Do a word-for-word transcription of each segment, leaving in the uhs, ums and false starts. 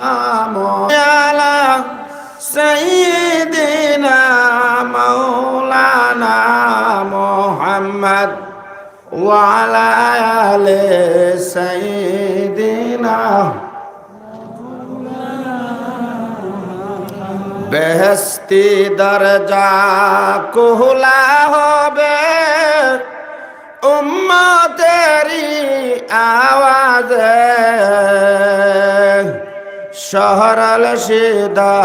على سيدنا مولانا محمد وعلى آل سيدنا। বেহেশতি দরজা কুলা হবে উম্মতেরি আওয়াজে। সরল সিধা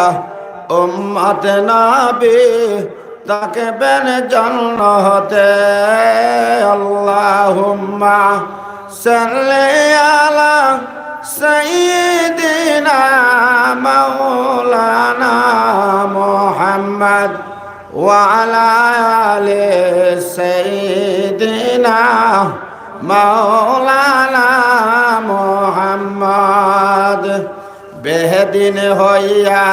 উম্মত নবী থাকবেন জন্নতে। اللهم صل على سيدنا مولانا محمد وعلى آل سيدنا مولانا محمد। বেহেদিন হইয়া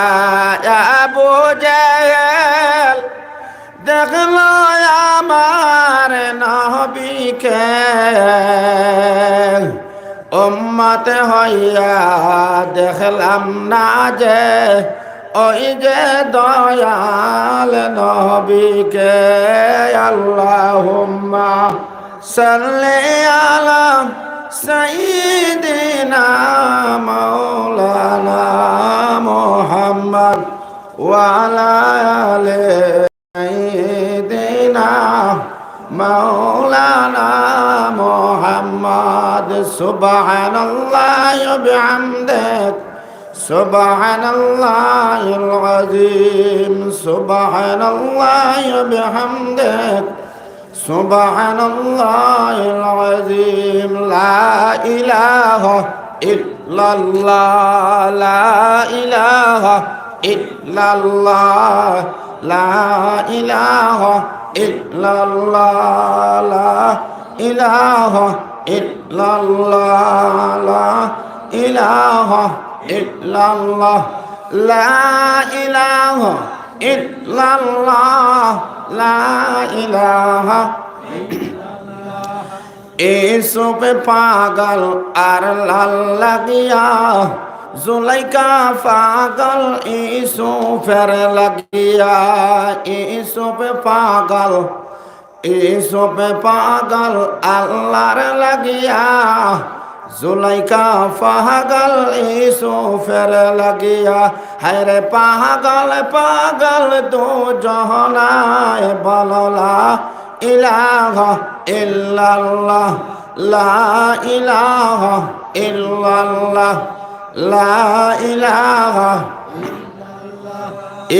আবু জেহেল দেখল আমার নবীকে, উম্মত হইয়া দেখলাম না যে ওই যে দয়াল নবীকে। اللهم صل على سيدنا مولانا محمد وعلى آل سيدنا مولانا محمد. سبحان الله وبحمده، سبحان الله العظيم، سبحان الله وبحمده، سبحان الله العظيم. لا إله إلا الله، لا إله إلا الله، لا إله إلا الله، لا إله إلا الله، لا إله إلا الله، لا إله إلا الله، لا إله. ইউসুফ পাগল আর লাল লাগিয়া, জুলাইখা পাগল ইউসুফের লাগিয়া। ইউসুফ পাগল, ইউসুফ পাগল আল্লাহর লাগিয়া, জুলাইখা পাগল ইউসুফের লাগিয়া। হায়রে পাগল পাগল দুজনায় বলো লা ইলাহা ইল্লাল্লাহ, লা ইলাহা ইল্লাল্লাহ, লা ইলাহা।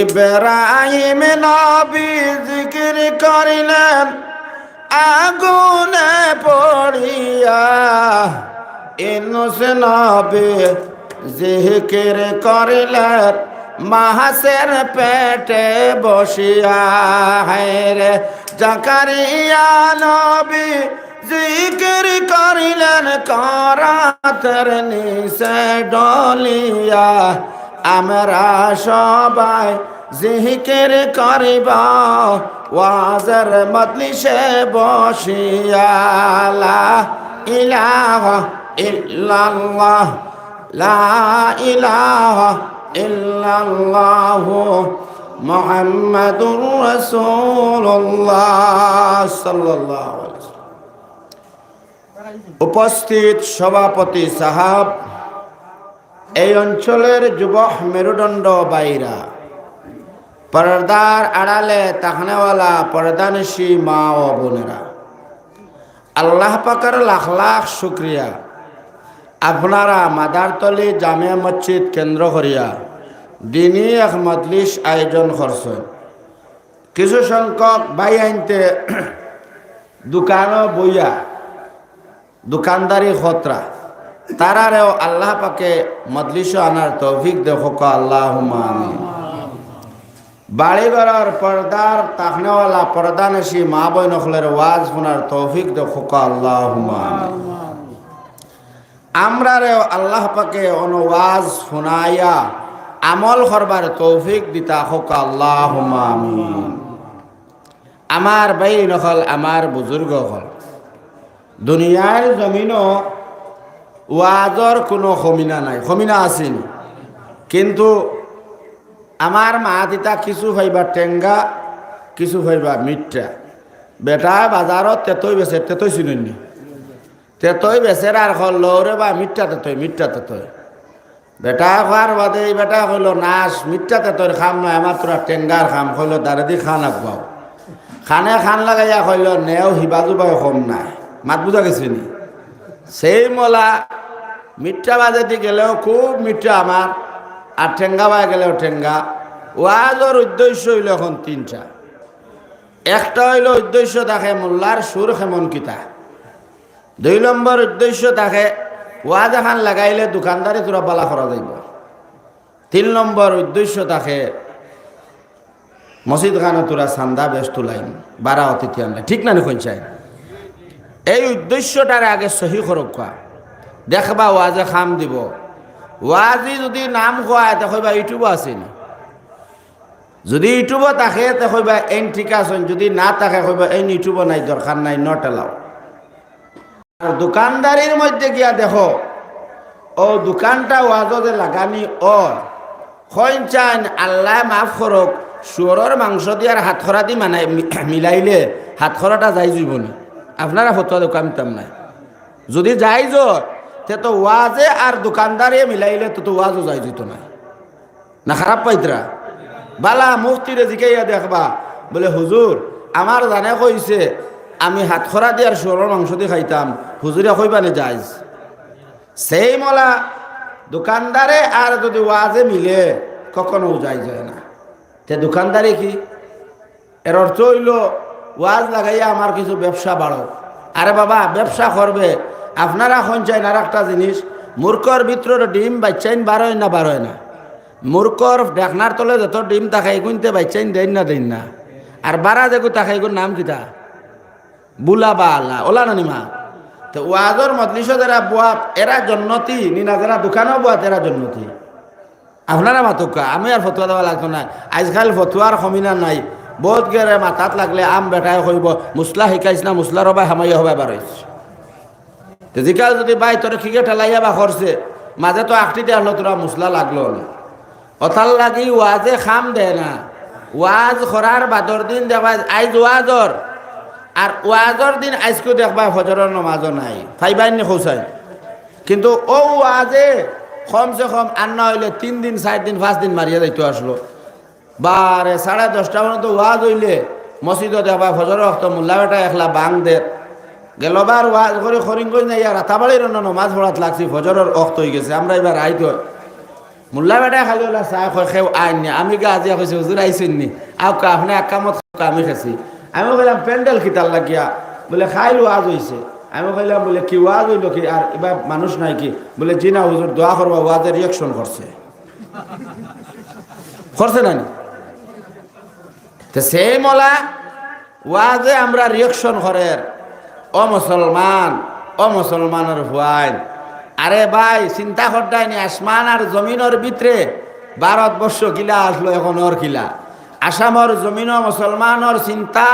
ইব্রাহিম নবী জিকির করিলেন আগুনে পড়িয়া, ইউনুস নবী জিকির করিলেন মাছের পেটে বসিয়া। হায়রে জাকারিয়া নবী জিকির করিলেন করাতের নিচে ডলিয়া। আমরা সবাই জিকির করিব ওয়াজের মজলিসে বসিয়া। লা ইলাহা ইল্লাল্লাহ, লা ইলাহা ইল্লাল্লাহু মুহাম্মাদুর রাসূলুল্লাহ সাল্লাল্লাহু আলাইহি ওয়াসাল্লাম। উপস্থিত সভাপতি সাহেব, এই অঞ্চলের যুবক মেরুদণ্ড ভাইরা, পর্দার আড়ালে থাকনেওয়ালা পর্দানশী মা ও বোনেরা, আল্লাহ পাকের লাখ লাখ শুকরিয়া। আপনারা মাদারতলি জামে মসজিদ কেন্দ্র করিয়া দিনি এক মজলিস আয়োজন করছইন। কিছু সংখ্যক ভাইয়াইন্তে দোকানো বইয়া দোকানদারি খতরা, তারারেও আল্লাহ পাকে মজলিসো আনার তৌফিক দেউক্কা, আল্লাহুম্মা আমিন। বাড়িঘরর পর্দার থাকনেওয়ালা পর্দানশী মা বইন অকলরে ওয়াজ হুনার তৌফিক দেউক্কা, আল্লাহুম্মা আমিন। আমরারেও আল্লাহ পাকে অনো ওয়াজ হুনাইয়া আমল করবার তৌফিক দিতা অউক্কা, আল্লাহুম্মা আমিন। আমার ভাইন অকল, আমার বুজুর্গ অকল, দুনিয়ার জমিনো ওয়াজর কুনু কমিনা নাই, কমিনা আছে নি? কিন্তু আমার মাত ইতা কিছু পাইবা টেঙ্গা, কিছু পাইবা মিঠা। বেটায় বাজারো তেতই বেচে, তেতই চিনইন নি? তেতই বেচের আর কর, "লও রে বা, মিঠা তেতই, মিঠা তেতই।" বেটায় কওয়ার বাদে ই বেটায় কইলো, "নাশ, মিঠা তেতইর কাম নায়, আমার থুড়া টেঙ্গার কাম।" কইলো, "দারেদি খান আগুয়াও।" কানে কান লাগাইয়া কইলো, "নেও, হিবাজু বায় কম নায়।" মাত বুঝা গেছে নি? সেই মলা মিঠা বাজেদি গেলেও খুব মিঠা আমার, আর টেঙ্গা বায় গেলেও টেঙ্গা। ওয়াজর উদ্দেশ্য অইলো এখন তিনটা। একটা অইলো উদ্দেশ্য থাকে মোল্লার সুর কেমন কিতা। দুই নম্বর উদ্দেশ্য থাকে ওয়াজ এখান লাগাইলে দোকানদারি থুড়া বালা করা যাইবো। তিন নম্বর উদ্দেশ্য থাকে মসজিদ খানো থুড়া চান্দা বেশ তুলাইন, বারা অতিথি আনলে, ঠিক না নি কইন চাই? এই উদ্দেশ্যটারে আগে সহি করউক্কা, দেখবা ওয়াজে কাম দিবো। ওয়াজি যদি নাম কওয়ায়, তে কইবা YouTube-ও আছে নি। যদি YouTube-ও থাকে, তে কইবা এইন ঠিক আছে, যদি না থাকে, কইবা এইন YouTube-ও নাই, দরকার নাই, not allow। আর দোকানদারির মধ্যে গিয়া দেখো, অউ দোকানটা ওয়াজো যে লাগানি অর, কইন চাইন আল্লায় মাফ করউক, শুয়রর মাংস দি আর হাতখরা দি মানে মি-, মিলাইলে হাতখরাটা জাইজ অইবো নি? আপনারা ফতোয়া দেউক্কা, আমি দিতাম নায়। যদি জাইজ অয়, তে তো ওয়াজে আর দোকানদারিয়ে মিলাইলে তো, তো ওয়াজও জাইজ অইতো নায়। না খারাপ পাইতরা? বালা মুফতিরে জিকাইয়া দেখবা, বুলে, "হুজুর, আমার জানে কইছে আমি হাতখরা দি আর শুয়রর মাংস দি খাইতাম, হুজুরে কইবা নি জাইজ?" সেই মলা দোকানদারে আর যদি ওয়াজে মিলে, কখনো জাইজ অয় না। তে দোকানদারি কি? এর অর্থ অইলো, ওয়াজ লাগাইয়া আমার কিছু ব্যবসা বাড়উক। আরে বাবা, ব্যবসা করবে, আপনারা কইন চাইন আর একটা জিনিস, মুরগর ভিতরর ডিম বাইচ্চাইন বারয় না, বারয় না? মুরগর ঢাকনার তলে যত ডিম থাকে, এগুইনতে বাইচ্চাইন দেইন না, দেইন না? আর বারা যেগু থাকে, এগুর নাম কিতা? বুলা বা আলা, অলা না নি মা? তে ওয়াজর মজলিসো যেরা বওয়াত, এরা জন্নতি, নি না যেরা দোকানো বওয়াত, এরা জন্নতি? আপনারা মাতউক্কা, আমি আর ফতোয়া দেওয়া লাগতো নায়। আইজকাইল ফতোয়ার কমি না নাই, বউত গেরে মাথাত লাগলে আম বেটায় কইবো, "মুসলা হিকাইছ না, মুসলার অবায় হামাইয়া হবায় বারইছ।" তে জিকাও যদি, "ভাই, তোরে কিগে ঠেলাইয়া বা করছে, মাঝে তো আকটি দিয়া আনলো, তোরা মুসলা লাগলো না।" অতার লাগি ওয়াজে কাম দেয় না। ওয়াজ করার বাদর দিন দেখবায় আইজ ওয়াজর, আর ওয়াজর দিন আইজকু দেখবায় ফজরর নমাজও নাই। পাইবায় নি কও চাই? কিন্তু অউ ওয়াজে কমসে কম আর না অইলে তিন দিন, চাইর দিন, পাঁচ দিন মারিয়া যাইতো আছলো। বারে সাড়ে দশটা পর্যন্ত ওয়াজ অইলে মসজিদো দেখবায় ফজরর অক্ত মোল্লা বেটা একলা বাং দের। গেলবার ওয়াজ করি করিমগঞ্জ নাইয়া রাতাবাড়ির অনো নমাজ পড়াত লাগছি, ফজরর অক্ত অইগেছে, আমরা ইবার রাইত অয়। মোল্লা বেটায় খালি অলা চায়, কয়, "কেউ আইন নি?" আমি গা আজিয়া কইছি, "হুজুর আইছইন নি? আউক্কা, আপনে এক কামত খাউক্কা, আমি খেছি।" আমি কইলাম, "প্যান্ডেল কিতার লাগিয়া?" বুলে, "কাইল ওয়াজ অইছে।" আমি কইলাম, বুলে, "কি ওয়াজ অইলো কি? আর ইবা মানুষ নাই কি?" বুলে, "জি না হুজুর, দোয়া করবা, ওয়াজে reaction করছে।" করছে না নি? তে সেই মলা ওয়াজে আমরা reaction করের, ও মুসলমান, ও মুসলমানর ফুয়াইন। আরে ভাই, চিন্তা কররায় নি, আসমান আর জমিনর ভিতরে ভারতবর্ষ কিলা আছলো, এখন অর কিলা। আসামর জমিনো মুসলমানর চিন্তা,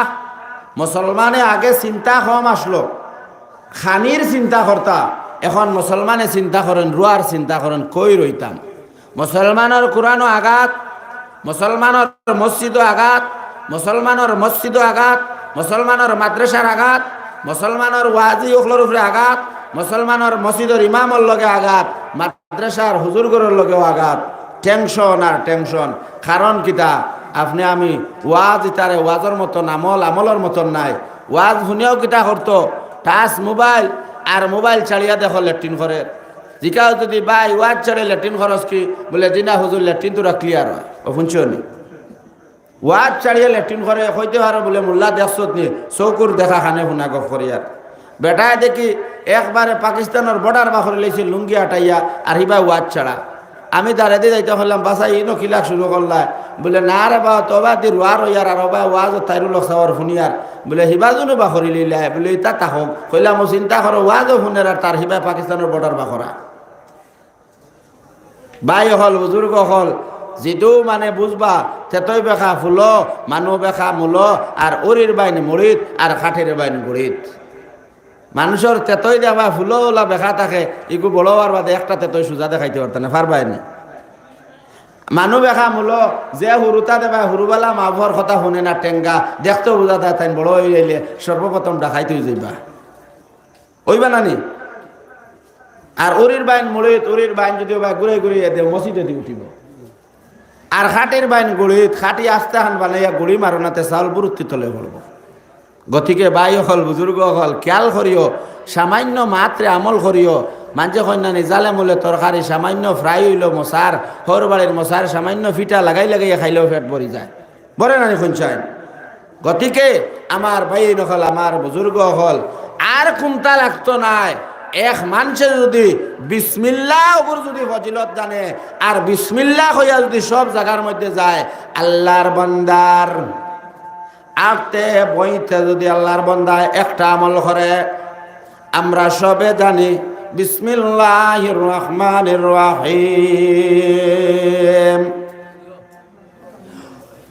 মুসলমানে আগে চিন্তা কম আছলো, খানির চিন্তা করতা, এখন মুসলমানে চিন্তা করইন, রুয়ার চিন্তা করইন, কই রইতাম। মুসলমানর কুরআনো আঘাত, মুসলমানর মসজিদো আঘাত, মুসলমানর মসজিদো আঘাত, মুসলমানর মাদ্রাসার আঘাত, মুসলমানর ওয়াজি অকলর উপরে আঘাত, মুসলমানর মসজিদর ইমামর লগে আঘাত, মাদ্রাসার হুজুরগরর লগেও আঘাত। Tension আর tension। কারণ কিতা? আপনে আমি ওয়াজ ইতারে ওয়াজর মতন, আমল আমলর মতন নায়। ওয়াজ হুনিয়াও কিতা করতো? Touch mobile আর mobile ছাড়িয়া দেখো লেট্রিন করের। জিকাও যদি, "ভাই, ওয়াজ ছাড়ে লেট্রিন করস কি?" বুলে, "জি না হুজুর, লেট্রিন থুড়া clear অয়।" ও হুনছো নি? ওয়াজ ছাড়িয়া লেট্রিন করে, কইতে পারো বুলে, "মোল্লা দেখছত নি, চউখর দেখা কানে হুনা গফ করিয়ার।" বেটায় দেখি একবারে পাকিস্তানর border বাখরি লইছে লুঙ্গি আটাইয়া, আর হিবায় ওয়াজ ছাড়া। আমি দারেদি যাইতা কইলাম, "বাছা, ইনো কিলা শুরু করলায়?" বুলে, "না রে বা, তবা দি রুয়ার অইয়ার, আর অবায় ওয়াজ তাইরু লগ চাওয়ার হুনিয়ার।" বুলে, "হিবাজুনু বাখরি লইলায়?" বুলে, "ইতা থাকউক।" কইলাম, "ও চিন্তা করো, ওয়াজও হুনের আর তার হিবায় পাকিস্তানর border বাখরা।" ভাই অকল, বুজুর্গ অকল, যিদু মানে বুজবা, তেতই বেখা ফুলো, মানু বেখা মুলো, আর উরির বাইন মুড়িত, আর খাটির বাইন গুড়িত। মানুষর তেতই দেখবা ফুলো অলা বেখা থাকে, ইগু বড় অওয়ার বাদে একটা তেতই সুজা দেখাইতে পারতা না, পারবায় নি? মানু বেখামুলো, যে হুরুতা দেবা, হুরুবালা মাফর কথা হুনে না, টেঙ্গা, দেখতে বুঝা যায় তাইন বড় অইলে সর্বপ্রথম ডাকাইত অই যাইবা। অইবা না নি? আর উরির বাইন মুড়িত, উরির বাইন যদি অবায় ঘুরে ঘুরে দে, মসজিদে দি উঠিব। আর খাটির বাইন গুড়িত, খাটি আস্তে হান বানাইয়া গুড়ি মারো না, তে চাউল বুরুত্তি তলে পড়ব। গতিকে ভাই অকল, বুজুর্গ অকল, খেয়াল করিও, সামান্য মাত্রে আমল করিও। মানষে কইন না নি, জালে মুলে তরকারি, সামান্য ফ্রাই অইলো মশার, হউর বাড়ির মশার সামান্য ফিটা লাগাই লাগাইয়া খাইলেও পেট ভরি যায়। ভরে না নি কইন চাইন? গতিকে আমার ভাই অকল, আমার বুজুর্গ অকল, আর কুন্তা লাগতো নায়। এক মানষে যদি বিসমিল্লাহ অগুর যদি ফজিলত জানে, আর বিসমিল্লাহ কইয়া যদি সব জাগার মধ্যে যায়, আল্লার বান্দার আটতে বইতে যদি আল্লার বান্দায় একটা আমল করে, আমরা সবে জানি, বিসমিল্লাহির রহমানির রহিম।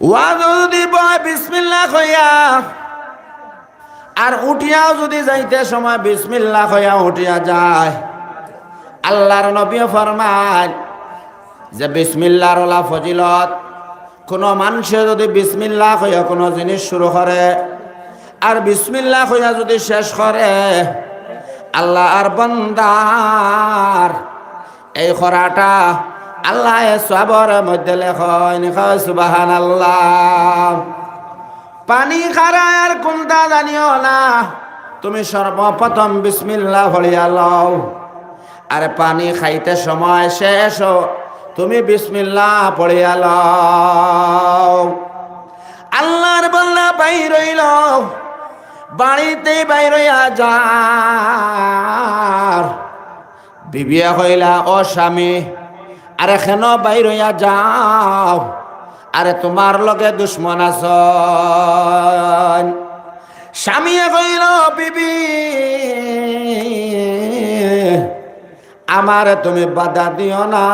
ওয়াজো যদি বয় বিসমিল্লাহ কইয়া, আর উঠিয়াও যদি যাইতে সময় বিসমিল্লাহ কইয়া উঠিয়া যায়, আল্লার নবীয়ে ফরমাইন যে বিসমিল্লাহর অলা ফজিলত, কুনু মানষে যদি বিসমিল্লাহ কইয়া কুনু জিনিস শুরু করে, আর বিসমিল্লাহ কইয়া যদি শেষ করে, আল্লার বান্দার এই করাটা আল্লায় সওয়াবর মধ্যে লেখইন। কও সুবহানাল্লাহ। পানি খারায় আর কুন্তা জানিও না, তুমি সর্বপ্রথম বিসমিল্লাহ পড়িয়া লও। আর পানি খাইতে সময় শেষ, তুমি বিসমিল্লাহ পড়িয়া লও। আল্লার বান্দা বাইর অইলো, বাড়িতেই বাইর অইয়া যার। বিবিয়ে কইলা, "ও স্বামী, আরে কেনে বাইর অইয়া যাও? আরে তুমার লগে দুশমন আছইন।" স্বামীয়ে কইল, "বিবি, আমারে তুমি বাধা দিও না,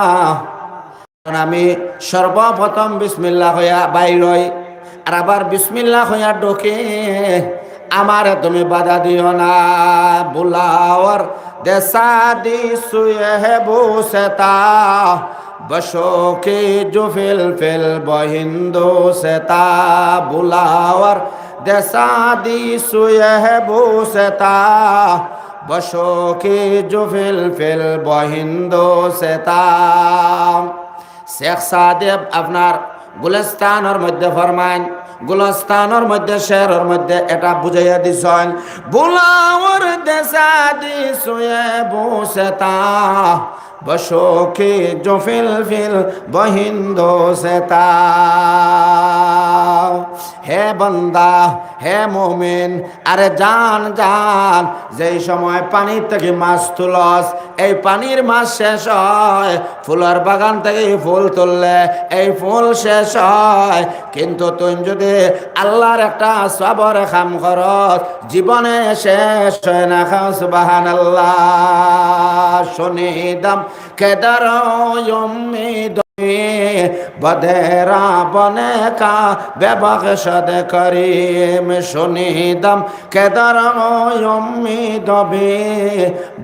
কারণ আমি সর্বপ্রথম বিসমিল্লাহ কইয়া বাইর অই, আর আবার বিসমিল্লাহ কইয়া ঢুকি, আমারে তুমি বাধা দিও না।" বুলাওয়ার দেশাদি সুয়ে হে বুসেতা, বশোকে জুফিল ফিল বহিন্দো সেতা। বুলাওয়ার দেশাদি সুয়ে হে বুসেতা, বশোকে জুফিল ফিল বহিন্দো সেতা। শেখ সাদে আপনার গুলস্তানর মধ্যে ফরমাইন, গুলস্তানর মধ্যে শেরর মধ্যে এটা বুঝাইয়া দিছইন, বুলাওয়ার দেশাদি সুয়ে বুসেতা, বশোকে জুফিল ফিল বহিন্দো সেতা। হে বান্দা, হে মুমিন, আরে জান, জান, যেই সময় পানি থাকি মাছ তুলস, এই পানির মাছ শেষ অয়, ফুলর বাগান থাকি ফুল তুললে এই ফুল শেষ অয়, কিন্তু তুই যদি আল্লার একটা সওয়াবর কাম করস, জীবনে শেষ অয় না। কও সুবহানাল্লাহ। শুনিদম কেদার উম্মিদ বদেরা বনে কা বেবখশদ করিম। শুনিদম কেদার উম্মিদ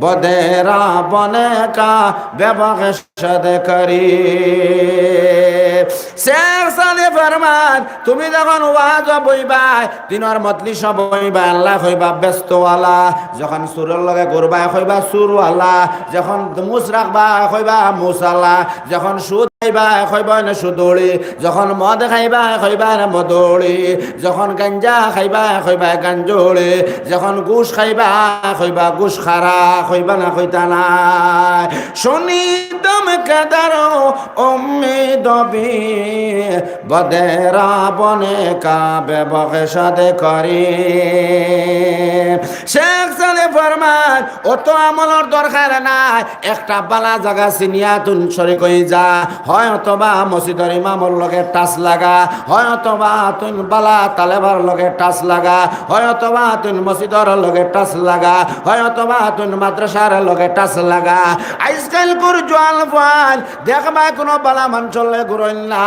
বদেরা বনে কা বেবখশদ করিম। শেখ সাদে ফরমাইন, তুমি যখন ওয়াজো বইবায়, দিনর মজলিসো বইবায়, আল্লায় কইবা বেহেস্তওয়ালা, যখন চুরর লগে ঘুরবায় কইবা চুরওয়ালা, যখন মুছ রাখবায় কইবা মুছআলা, যখন সুদ খাইবায় কইবা না সুদুড়ি, যখন মদ খাইবায় কইবা না মদুড়ি, যখন গাঞ্জা খাইবায় কইবা গাঞ্জুড়ি, যখন ঘুষ খাইবায় কইবা ঘুষ খারা, কইবা না কইতা নায়। শুনিদম কেদার উম্মিদ বি বদেরা বনে কা বেবখশদ করিম। শেখ সাদে ফরমাইন, অত আমলর দরকার নাই, একটা বালা জাগা চিনিয়া তুন শরিক অই যা, হয় অথবা মসজিদর ইমামর লগে টাচ লাগা, হয় অথবা তুন বালা তালেবর লগে টাচ লাগা, হয় অথবা তুন মসজিদর লগে টাচ লাগা, হয় অথবা তুন মাদ্রাসার লগে টাচ লাগা। আইজকাইলকুর জোয়ান ফুয়াইন দেখবায় কুনু বালা মানষর লগে ঘুরইন না,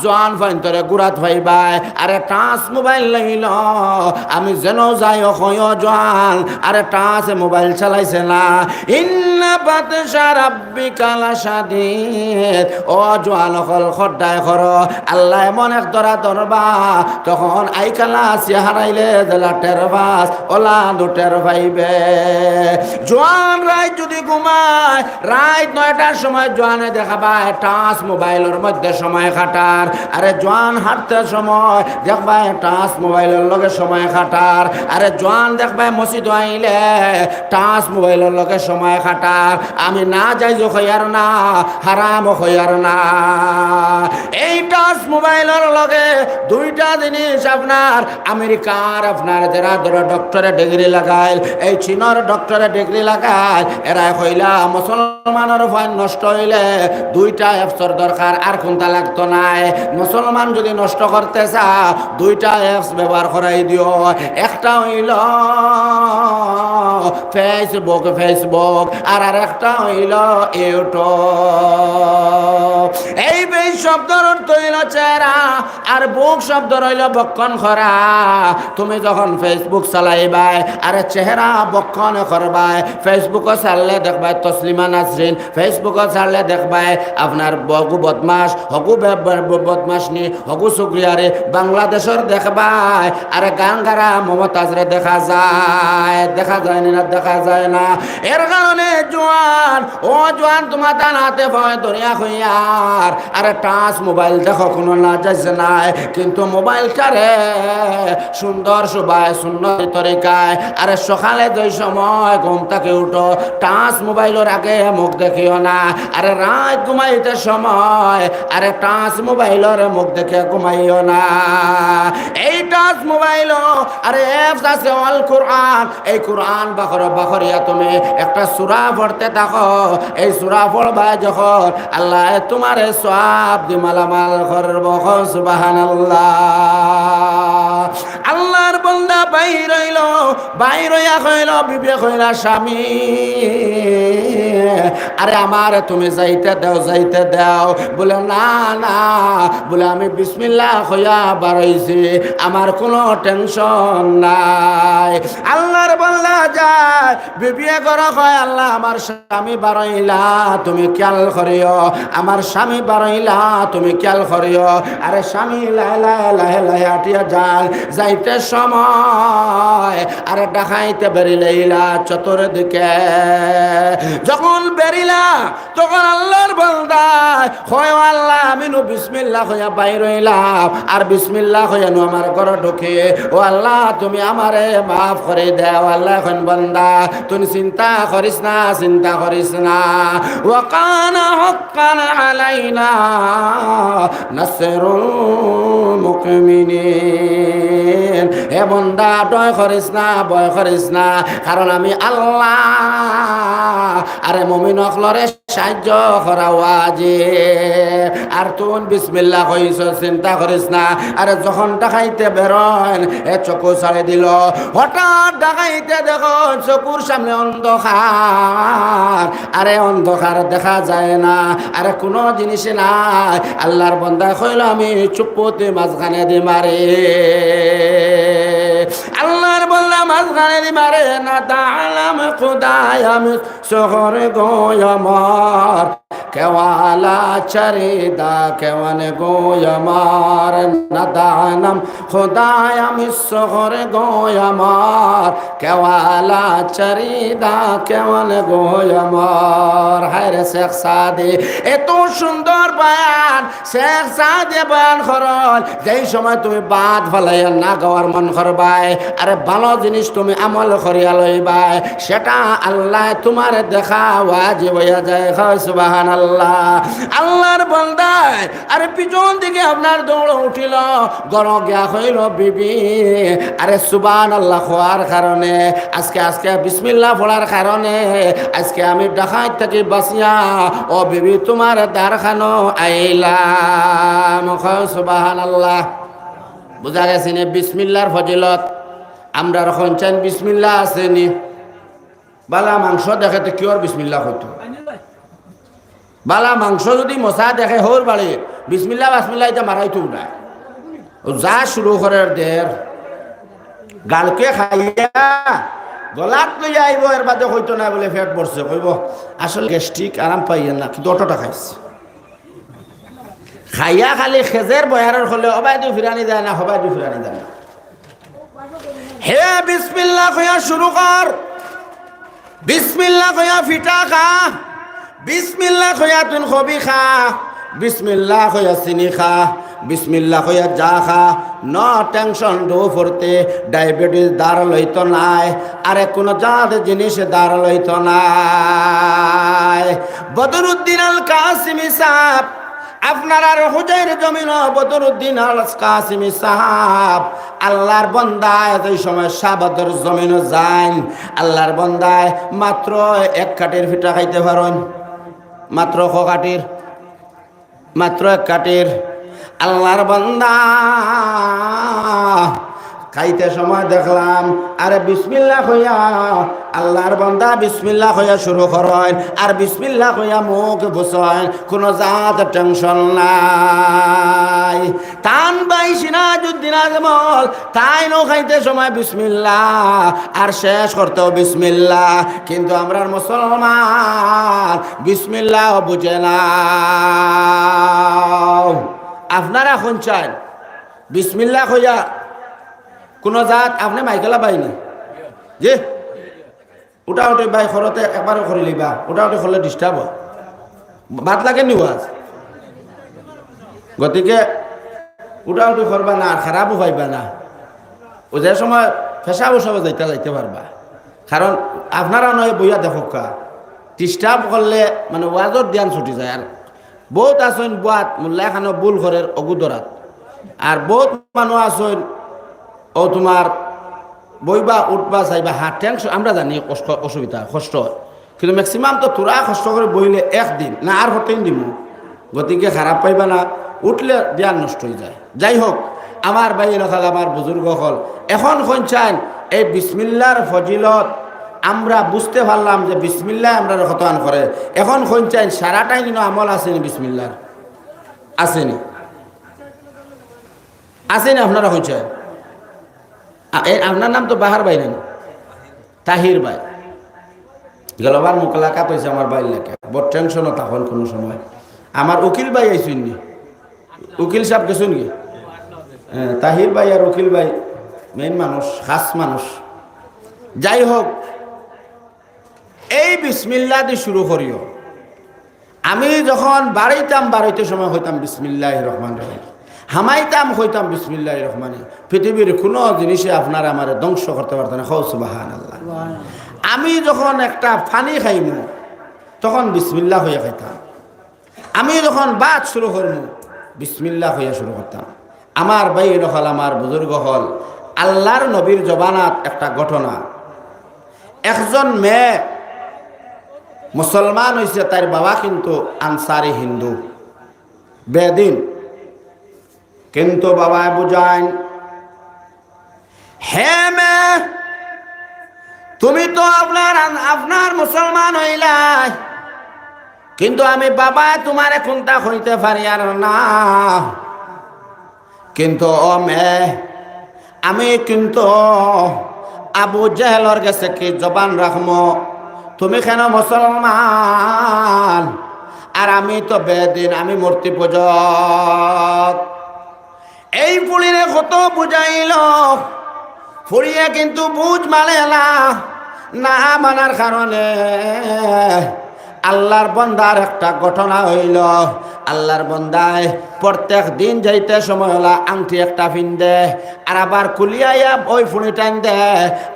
জোয়ান ফুয়াইনতরে গুড়াত পাইবায়। আরে touch mobile লইল, আমি যেন যাই, ও কই, ও জোয়ান, আরে touch mobile চালাইছে না। ইন্না বাতশা রাব্বিকা লাশাদীদ। ও জোয়ান অকল, খোদ্দায় করো, আল্লায় এমন এক ধরা ধরবা, তখন আইকালা আসিয়া হারাইলে যেলা টের পাস, ওলা নু টের পাইবে। জোয়ান রাইত যদি ঘুমায়, রাইত নয়টার সময় জোয়ানে দেখবায় touch mobileর মধ্যে সময় কাটার। আরে জোয়ান হাঁটতে সময় দেখবায় touch mobileর লগে সময় কাটার। আরে জোয়ান দেখবায় মসজিদ আইলে touch mobileর লগে সময় কাটার। আমি না জায়েজ কইয়ার না, হারাম কইয়ার না। এই touch mobileর লগে দুইটা জিনিস আপনার আমেরিকার আপনার যারা ধরো doctorate degree লাগাইল, এই চীনর doctorate degree লাগাইল, এরা কইলা মুসলমানর ফাইন নষ্ট হইলে দুইটা appsর দরকার, আর কোনটা লাগতো নাই। মুসলমান যদি নষ্ট করতে চা, দুইটা apps ব্যবহার করাই দিও। একটা হইল Facebook, Facebook, আর আরেকটা হইল YouTube। এই বেশ শব্দর অর্থ হইল চেহারা, আর বুক শব্দ রইল বক্ষণ করা। তুমি যখন Facebook চালাইবায়, আরে চেহারা বক্ষণ করবায়, Facebook ছাড়লে দেখবায় তসলিমা নাসরিন, Facebook ছাড়লে দেখবায় আপনার হগু বদমাস, হগু বে-, বে-, বে-, বদমাশনি, হগু শুক্রিয়ারে, বাংলাদেশর দেখবায়, আরে গাঙ্গারা মমতাজরে দেখা যায়, দেখা যায় না, দেখা যায় না। এর কারণে জোয়ান, ও জোয়ান, তোমার ডান হাতে পাওয়ে ধরিয়া কইয়ার, আরে touch mobile দেখো, কোনো নাজাইজ নাই, কিন্তু mobileটারে সুন্দর সুবায় সুন্নতি তরিকায়, আরে সকালে যেই সময় ঘুম থাকি উঠো, touch mobileর আগে মুখ দেখিও না। আরে রাইত ঘুমাইতে সময়, আরে touch mobileর মুখ দেখে ঘুমাইও না। এই touch mobile, আরে apps আছে Al Quran, এই কোরআন বাখর বাখরিয়া তুমি একটা সূরা পড়তে থাকো। এই সূরা পড়বায় যখন, আল্লায় তোমারে সওয়াব দি মালামাল করবো। কও সুবহানাল্লাহ। আল্লাহর বান্দা বাইর হইল, বাইর হইয়া কইল, বিবিয়ে কইলা, স্বামী, আরে আমারে তুমি যাইতে দেও, যাইতে দেও। বলে, না, না, বলে, আমি বিসমিল্লাহ কইয়া বারইছি, আমার কোনো tension নাই। আল্লাহর বান্দা যায়, বিবিয়ে ঘরো কয়, আল্লাহ, আমার স্বামী বারইলা, তুমি খেয়াল করিও, আমার স্বামী বারইলা, তুমি খেয়াল করিও। আরে স্বামী লাহে লাহে, লাহে লাহে আটিয়া যায়, যাইতে সময় আরে ডাকাইতে বেরিলাইলা চতুর্দিকে। যখন বেরিলা, তখন আল্লাহর বান্দায় কয়, "ও আল্লাহ, আমি নু বিসমিল্লাহ কইয়া বাইর হইলাম, আর বিসমিল্লাহ কইয়া নু আমার ঘরো ঢুকি। ও আল্লাহ, তুমি আমারে মাফ করি দেও।" আল্লায় কইন, "বান্দা, তুই চিন্তা করিস না, চিন্তা করিস না। ওয়া কানা হাক্কান আলাইনা নাসরুল মুমিনিন।" হে বান্দা, ভয় করিস না, ভয় করিস না, কারণ আমি আল্লাহ, আরে মুমিন অকলরে সাহায্য করা ওয়াজিব। আর তুই বিসমিল্লাহ কইছস, চিন্তা করিস না। আরে যখন ডাকাইতে বেরইন, এ চকু ছাড়ি দিল, হঠাৎ ডাকাইতে দেখইন চকুর সামনে অন্ধকার, আরে অন্ধকার দেখা যায় না, আরে কোনো জিনিস নাই। আল্লাহর বান্দায় কইল, আমি চুপ্পুতি মাঝখানেদি মারি। আল্লাহর বান্দা মাঝখানেদি মারে, না তাআলাম খুদায় আমি শহর গো আমার, কেওয়ালা চারিদা কেওয়ান গো আমার, না তাআলাম খুদায় আমি শহর গো আমার, কেওয়ালা চারিদা কেওয়ান গো আমার। হায় রে শেখ সাদি, এত সুন্দর বয়ান, শেখ সাদে বয়ান করইন, যেই সময় তুমি বাদ ফালাইয়া না খাওয়ার মন করবায়, আরে ভালো জিনিস তুমি আমল করিয়া লইবায়, সেটা আল্লায় তোমারে দেখা ওয়াজিব হইয়া যায়। কও সুবহানাল্লাহ। আল্লাহর বান্দায় আরে পিছন দিকে আপনার দৌড় উঠিল, ঘরো গিয়া কইল, বিবি, আরে সুবহানাল্লাহ কওয়ার কারণে, আজকে, আজকে বিসমিল্লাহ পড়ার কারণে আজকে আমি ডাকাইত থাকি বাঁচিয়া, ও বিবি, তোমার দ্বারখানো আইলাম। কও সুবহানাল্লাহ। বুঝা গেছে নি বিসমিল্লাহর ফজিলত? আমরার কইনচাইন বিসমিল্লাহ আছে নি? বালা মাংস দেখে তো কিওর বিসমিল্লাহ কইতো? বালা মাংস যদি মশা দেখে হউর বাড়ি, বিসমিল্লাহ, বাসমিল্লাহ ইতা মারাইতো না। ও যা শুরু করের দের, গালকে খাইয়া গলাত লইয়া আইবো, এর বাদে কইতো না বলে পেট ভরছে, কইবো আসলে গ্যাস্ট্রিক, আরাম পাইয়ের না, কিন্তু অতটা খাইছে। খাইয়া খালি খেজের বয়ারর খলে অবায়দু ফিরানি যায় না, হবায়দু ফিরানি যায় না। হে বিসমিল্লাহ কইয়া শুরু কর, বিসমিল্লাহ কইয়া ফিটা খা, বিসমিল্লাহ কইয়া তুন কবি খা, বিসমিল্লাহ কইয়া চিনি খা, বিসমিল্লাহ কইয়া যা খা। No tension, ডু পড়তে ডায়াবেটিস দার লইতো নায়, আরে কোনো জাত জিনিস দার লইতো নায়। বদরুদ্দিন আল কাসিমি সাহেব, আপনারার হুজাইর জমিন বদরুদ্দিন আল কাসিমি সাহেব, আল্লাহর বন্দায় যে সময় শাহাবতর জমিন যাইন, আল্লাহর বন্দায় মাত্র এক কাঠির ফিটা খাইতে পারইন, মাত্র ক কাঠির, মাত্র এক কাঠির। আল্লাহর বন্দা খাইতে সময় দেখলাম, আরে বিসমিল্লাহ কইয়া, আল্লাহর বন্দা বিসমিল্লাহ কইয়া শুরু করইন, আর বিসমিল্লাহ কইয়া মুখ বুঝইন, কোনো জাত টেনশন নাই। তান ভাই সিরাজউদ্দিন আজমল, তাইনও খাইতে সময় বিসমিল্লাহ, আর শেষ করতেও বিসমিল্লাহ, কিন্তু আমরার মুসলমান বিসমিল্লাহ বুঝে না। আপনারা কইন চাইন বিসমিল্লাহ কইয়া কোনো জাত আপনে মাইকেলা বাইনি? জি, উঠাউঠি ভাই করতে একবারও করি লইবা, উঠাউঠি করলে ডিস্টার্ব হয়। বাদ লাগে নি ওয়াজ? গতিকে উঠাউঠি করবা না, আর খারাপও পাইবা না। ও যে সময় পেশাব সবে যাইতা যাইতে পারবা, কারণ আপনারা নয় বইয়া দেখউক্কা, ডিস্টার্ব করলে মানে ওয়াজর ধ্যান ছুটি যায়। আর বউত আছইন বুয়াত, মোল্লা এখানো ভুল করের অগুদরাত। আর বউত মানুষ আছইন, ও তোমার বইবা, উঠবা, চাইবা, হ্যাঁ, টেনশন, আমরা জানি কষ্ট, অসুবিধা, কষ্ট হয়। কিন্তু ম্যাক্সিমাম তো তোরা কষ্ট করে বইলে একদিন, না আর হতেই দিমু। গতিকে খারাপ পাইবা না, উঠলে ধ্যান নষ্ট হয়ে যায়। যাই হোক, আমার ভাই অকল, আমার বুজুর্গ অকল, এখন কইন চাইন এই বিসমিল্লার ফজিলত আমরা বুঝতে পারলাম যে বিসমিল্লায় আমরারে কতখান করে। এখন কইন চাইন সারাটাই দিন আমল আছেনি বিসমিল্লার? আছেনি? আছেনি আপনারা কইন চাইন? আ, এ, আপনার নাম তো বাহার ভাই নানি? তাহির ভাই। গেলবার মুলাকাত হইছে আমার ভাইর লগে। বড় টেনশনও তখন কোনো সময়। আমার উকিল ভাই আইছইন নি? উকিল সাহেব গেছইন কি? হ্যাঁ, তাহির ভাই আর উকিল ভাই মেইন মানুষ, খাস মানুষ। যাই হোক, এই বিসমিল্লাহ দি শুরু করিও। আমি যখন বাড়াইতাম, বাড়াইতে সময় কইতাম বিসমিল্লাহির রহমানির রহিম, হামাইতাম কইতাম বিসমিল্লাহির রহমানির রহিম। পৃথিবীর কোনো জিনিসে আপনারা আমারে ধ্বংস করতে পারতা না। কও সুবহানাল্লাহ। আমি যখন একটা পানি খাইমু, তখন বিসমিল্লাহ কইয়া খাইতাম। আমি যখন ভাত শুরু করমু, বিসমিল্লাহ কইয়া শুরু করতাম। আমার ভাই অকল, আমার বুজুর্গ অকল, আল্লাহর নবীর জমানাত একটা ঘটনা। একজন মেয়ে মুসলমান হইছে, তার বাবা কিন্তু আনসারি হিন্দু, বেদিন। কিন্তু বাবায় বুঝাইন, "হে মেয়ে, তুমি তো আপনার, আপনার মুসলমান হইলাই, কিন্তু আমি বাবায় তোমারে কুন্তা কইতে পারিয়ার না। কিন্তু ও মেয়ে, আমি কিন্তু আবু জেহেলর গেছে কি জবান রাখমু? তুমি কেনে মুসলমান, আর আমি তো বেদিন, আমি মূর্তি পূজক।" এই ফুড়িরে কত বুঝাইল, ফুড়িয়ে কিন্তু বুঝ মানে না। না মানার কারণে আল্লাহর বন্দার একটা ঘটনা হইল। আল্লাহর বন্দায় প্রত্যেক দিন যাইতে সময় অলা আংটি একটা পিন্দে, আর আবার খুলিয়া ওই ফুড়ি টাইন দে,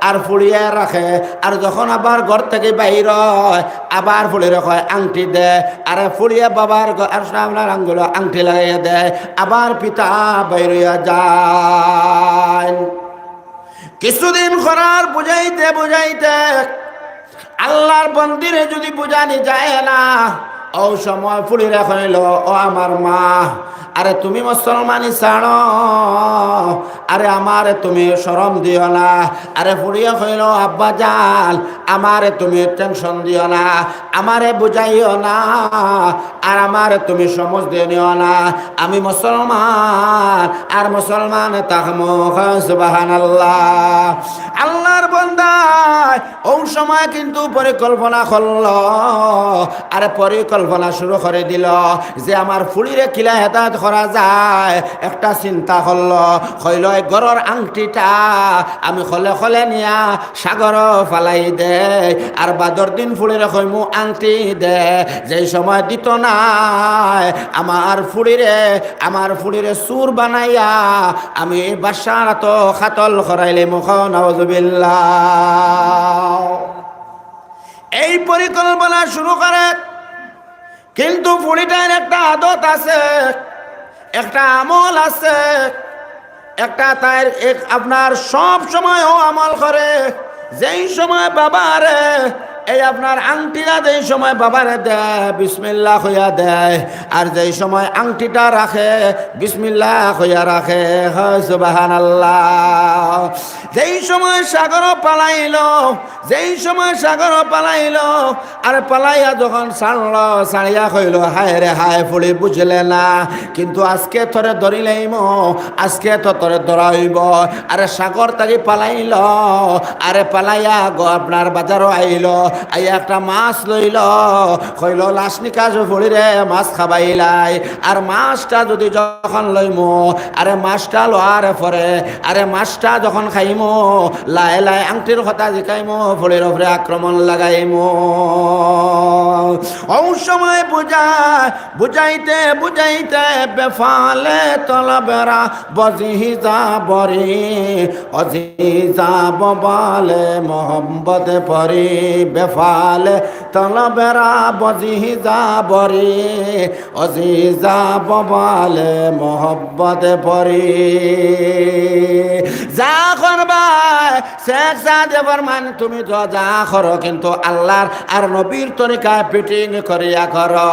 আর ফুড়িয়ে রাখে, আর যখন আবার ঘর থাকি বাইর হয়, আবার ফুড়িরে কয় আংটি দে, আর ফুড়িয়ে বাবার ঘ-, আর সামনের আঙ্গুলো আংটি লাগাইয়া দেয়, আবার পিতা বাইর হইয়া যায়। কিছুদিন করার বুঝাইতে বুঝাইতে আল্লাহর বন্দিরে যদি বুঝানি যায় না, অউ সময় ফুড়িরে কইল, "ও আমার মা, আরে তুমি মুসলমানি ছাড়ো, আরে আমারে তুমি শরম দিও না।" আরে ফুড়িয়ে কইল, "আব্বা জান, আমারে তুমি টেনশন দিও না, আমারে বুঝাইও না, আর আমারে তুমি সমজ দিও না। আমি মুসলমান, আর মুসলমান থাকমু।" সুবহানাল্লাহ। আল্লাহর বান্দায় অউ সময় কিন্তু পরিকল্পনা করল, আর পরিকল্পনা শুরু করি দিল যে আমার ফুড়িরে কিলা হেদায়েত করা যায়। একটা চিন্তা করল, কইল, "এই গরর আংটিটা আমি খলে খলে নিয়া সাগরো ফালাই দেই, আর বাদর দিন ফুড়িরে কইমু আংটি দে।" যেই সময় দিত নায়, আমার ফুড়িরে, আমার ফুড়িরে চুর বানাইয়া আমি বাদশার আতো কাতল করাইলিমু। কও নাউজুবিল্লাহ। এই পরিকল্পনা শুরু করে, কিন্তু ফুড়িটার একটা আদত আছে, একটা আমল আছে, একটা তার এক আপনার সব সময় অউ আমল করে, যেই সময় বাবারে এই আপনার আংটিটা যেই সময় বাবারে দেয়, বিসমিল্লাহ কইয়া দেয়, আর যেই সময় আংটিটা রাখে, বিসমিল্লাহ কইয়া রাখে। হয় সুবহানাল্লাহ। যেই সময় সাগরো ফালাইল, যেই সময় সাগরো ফালাইল, আর ফালাইয়া যখন ছাড়ল, ছাড়িয়া কইল, "হায় রে হায়, ফুড়ি বুঝলে না, কিন্তু আজকে তোরে ধরিলাইমু, আজকে তো তোরে ধরা অইবো।" আরে সাগর থাকি ফালাইল, আরে ফালাইয়া গো আপনার বাজারো আইল, আইয়া একটা মাছ লইল, কইল, "লাশ নিকাশ ফুড়িরে মাছ খাবাইলাই।" আর মাছটা যদি যখন লইমু, আরে মাছটা লওয়ার পরে, আরে মাছটা যখন খাইমু, লায় লায় আংটির কথা জিকাইমু, ফুড়ির উপরে আক্রমণ লাগাইমু। অউ সময় বুঝায়, বুঝাইতে বুঝাইতে বেফালে তলবেরা বজিহি যা বরি, অজিজা ববালে মোহাম্মদ পরি, বেফালে তলবেরা বজিহি যা বরি, অজিজা ববালে মোহব্বত পরি। যা করবায়, শেখ সাদে ফরমান, তুমি তো যা করো, কিন্তু আল্লাহর আর নবীর তরিকায় ফিটিং করিয়া করো।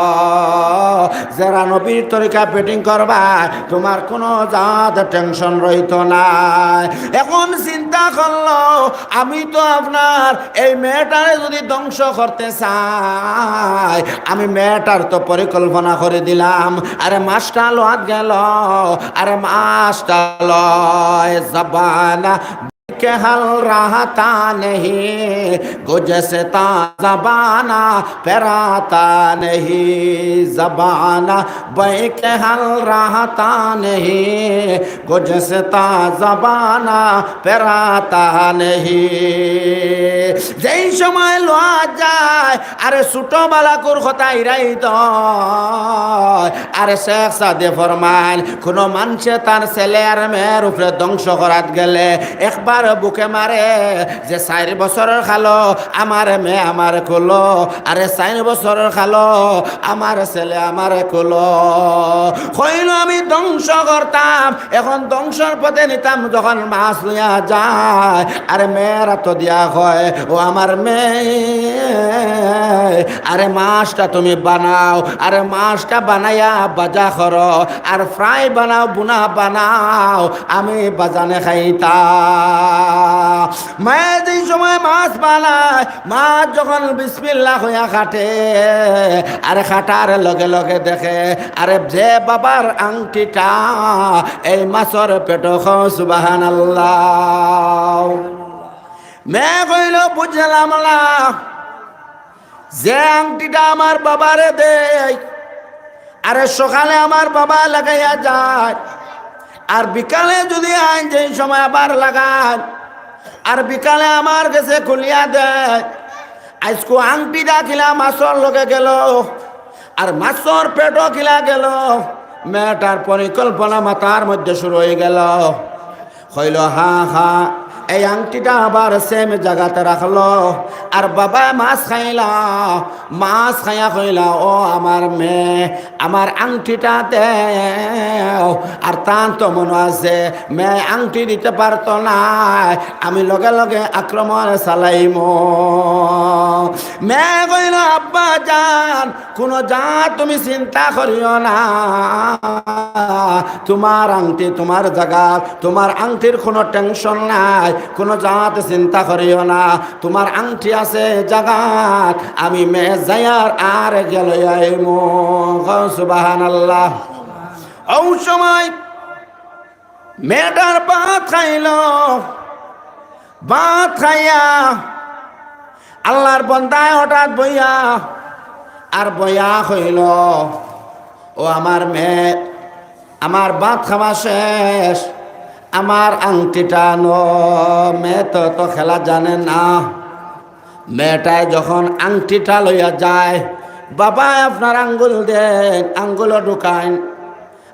যারা নবীর তরিকায় ফিটিং করবায়, তোমার কোনো জাত টেনশন রইতো নায়। এখন চিন্তা করলো, আমি তো আপনার এই মেয়েটারে যদি ধ্বংস করতে চাই, আমি মেয়েটার তো পরিকল্পনা করি দিলাম। আরে মাছটা লওয়াত গেল, আরে মাছটা লয় জবানা কে হাল রাহতা নেহি, গুজসতা জবানা পেরাতা নেহি, জবানা বই কে হাল রাহতা নেহি, গুজসতা জবানা পেরাতা নেহি। যেই সময় লওয়া যায়, আরে ছোট বালাকুর কথা ইরাই দয়। আরে শেখ সাদে ফরমান, কোনো মানষে তার ছেলে আর মেয়ের উপরে ধ্বংস করাত গেলে একবার বুকে মারে যে, "চাইর বছরর খালো আমার মেয়ে আমার কুলো, আরে চাইর বছরর খালো আমার ছেলে আমার কুলো।" কইল, "আমি ধ্বংস করতাম, এখন ধ্বংসর পথে নিতাম।" যখন মাছ লইয়া যায়, আরে মেয়ের আতো দিয়া কয়, "ও আমার মেয়ে, আরে মাছটা তুমি বানাও, আরে মাছটা বানাইয়া ভাজা করো, আর ফ্রাই বানাও, বুনা বানাও, আমি বাজানে খাইতা।" মায়ে যেই সময় মাছ বানায়, মাছ যখন বিসমিল্লাহ কইয়া কাটে, আরে কাটার লগে লগে দেখে, আরে যে বাবার আংটিটা এই মাছর পেটো। কও সুবহানাল্লাহ। মেয়ে কইল, "বুঝলাম না, যে আংটিটা আমার বাবারে দেই, আরে সকালে আমার বাবা লাগাইয়া যায়, আর বিকালে যদি আইন যেই সময় আবার লাগায়, আর বিকালে আমার গেছে খুলিয়া দেয়, আইজকু আংটিটা কিলা মাছর লগে গেল, আর মাছর পেটো কিলা গেল।" মেয়েটার পরিকল্পনা মাথার মধ্যে শুরু অই গেল। কইল, "হা হা, এই আংটিটা আবার সেম জাগাত রাখলো।" আর বাবায় মাছ খাইলা, মাছ খাইয়া কইলা, "ও আমার মেয়ে, আমার আংটিটা দেও।" আর তান তো মনো আছে, মেয়ে আংটি দিতে পারতো নায়, আমি লগে লগে আক্রমণ চালাইমু। মেয়ে কইল, আব্বা জান, কোনো জাত তুমি চিন্তা করিও না। তোমার আংটি তোমার জাগাত, তোমার আংটির কোনো টেনশন নাই, কোনো জাত চিন্তা করিও না। তোমার আংটি আছে জাগাত, আমি মেয়ে যাইয়ার আর গেল আইমু। কও সুবহানাল্লাহ। ও সময় মেয়েটার ভাত খাইল, ভাত খাইয়া আল্লাহর বন্দায় হঠাৎ বইয়া আর বইয়া কইল, "ও আমার মেয়ে, আমার ভাত খাওয়া শেষ, আমার আংটিটা আনো।" মেয়ে তো অত খেলা জানে না। মেয়েটায় যখন আংটিটা লইয়া যায়, বাবায় আপনার আঙ্গুল দেইন, আঙ্গুলও ঢুকাইন,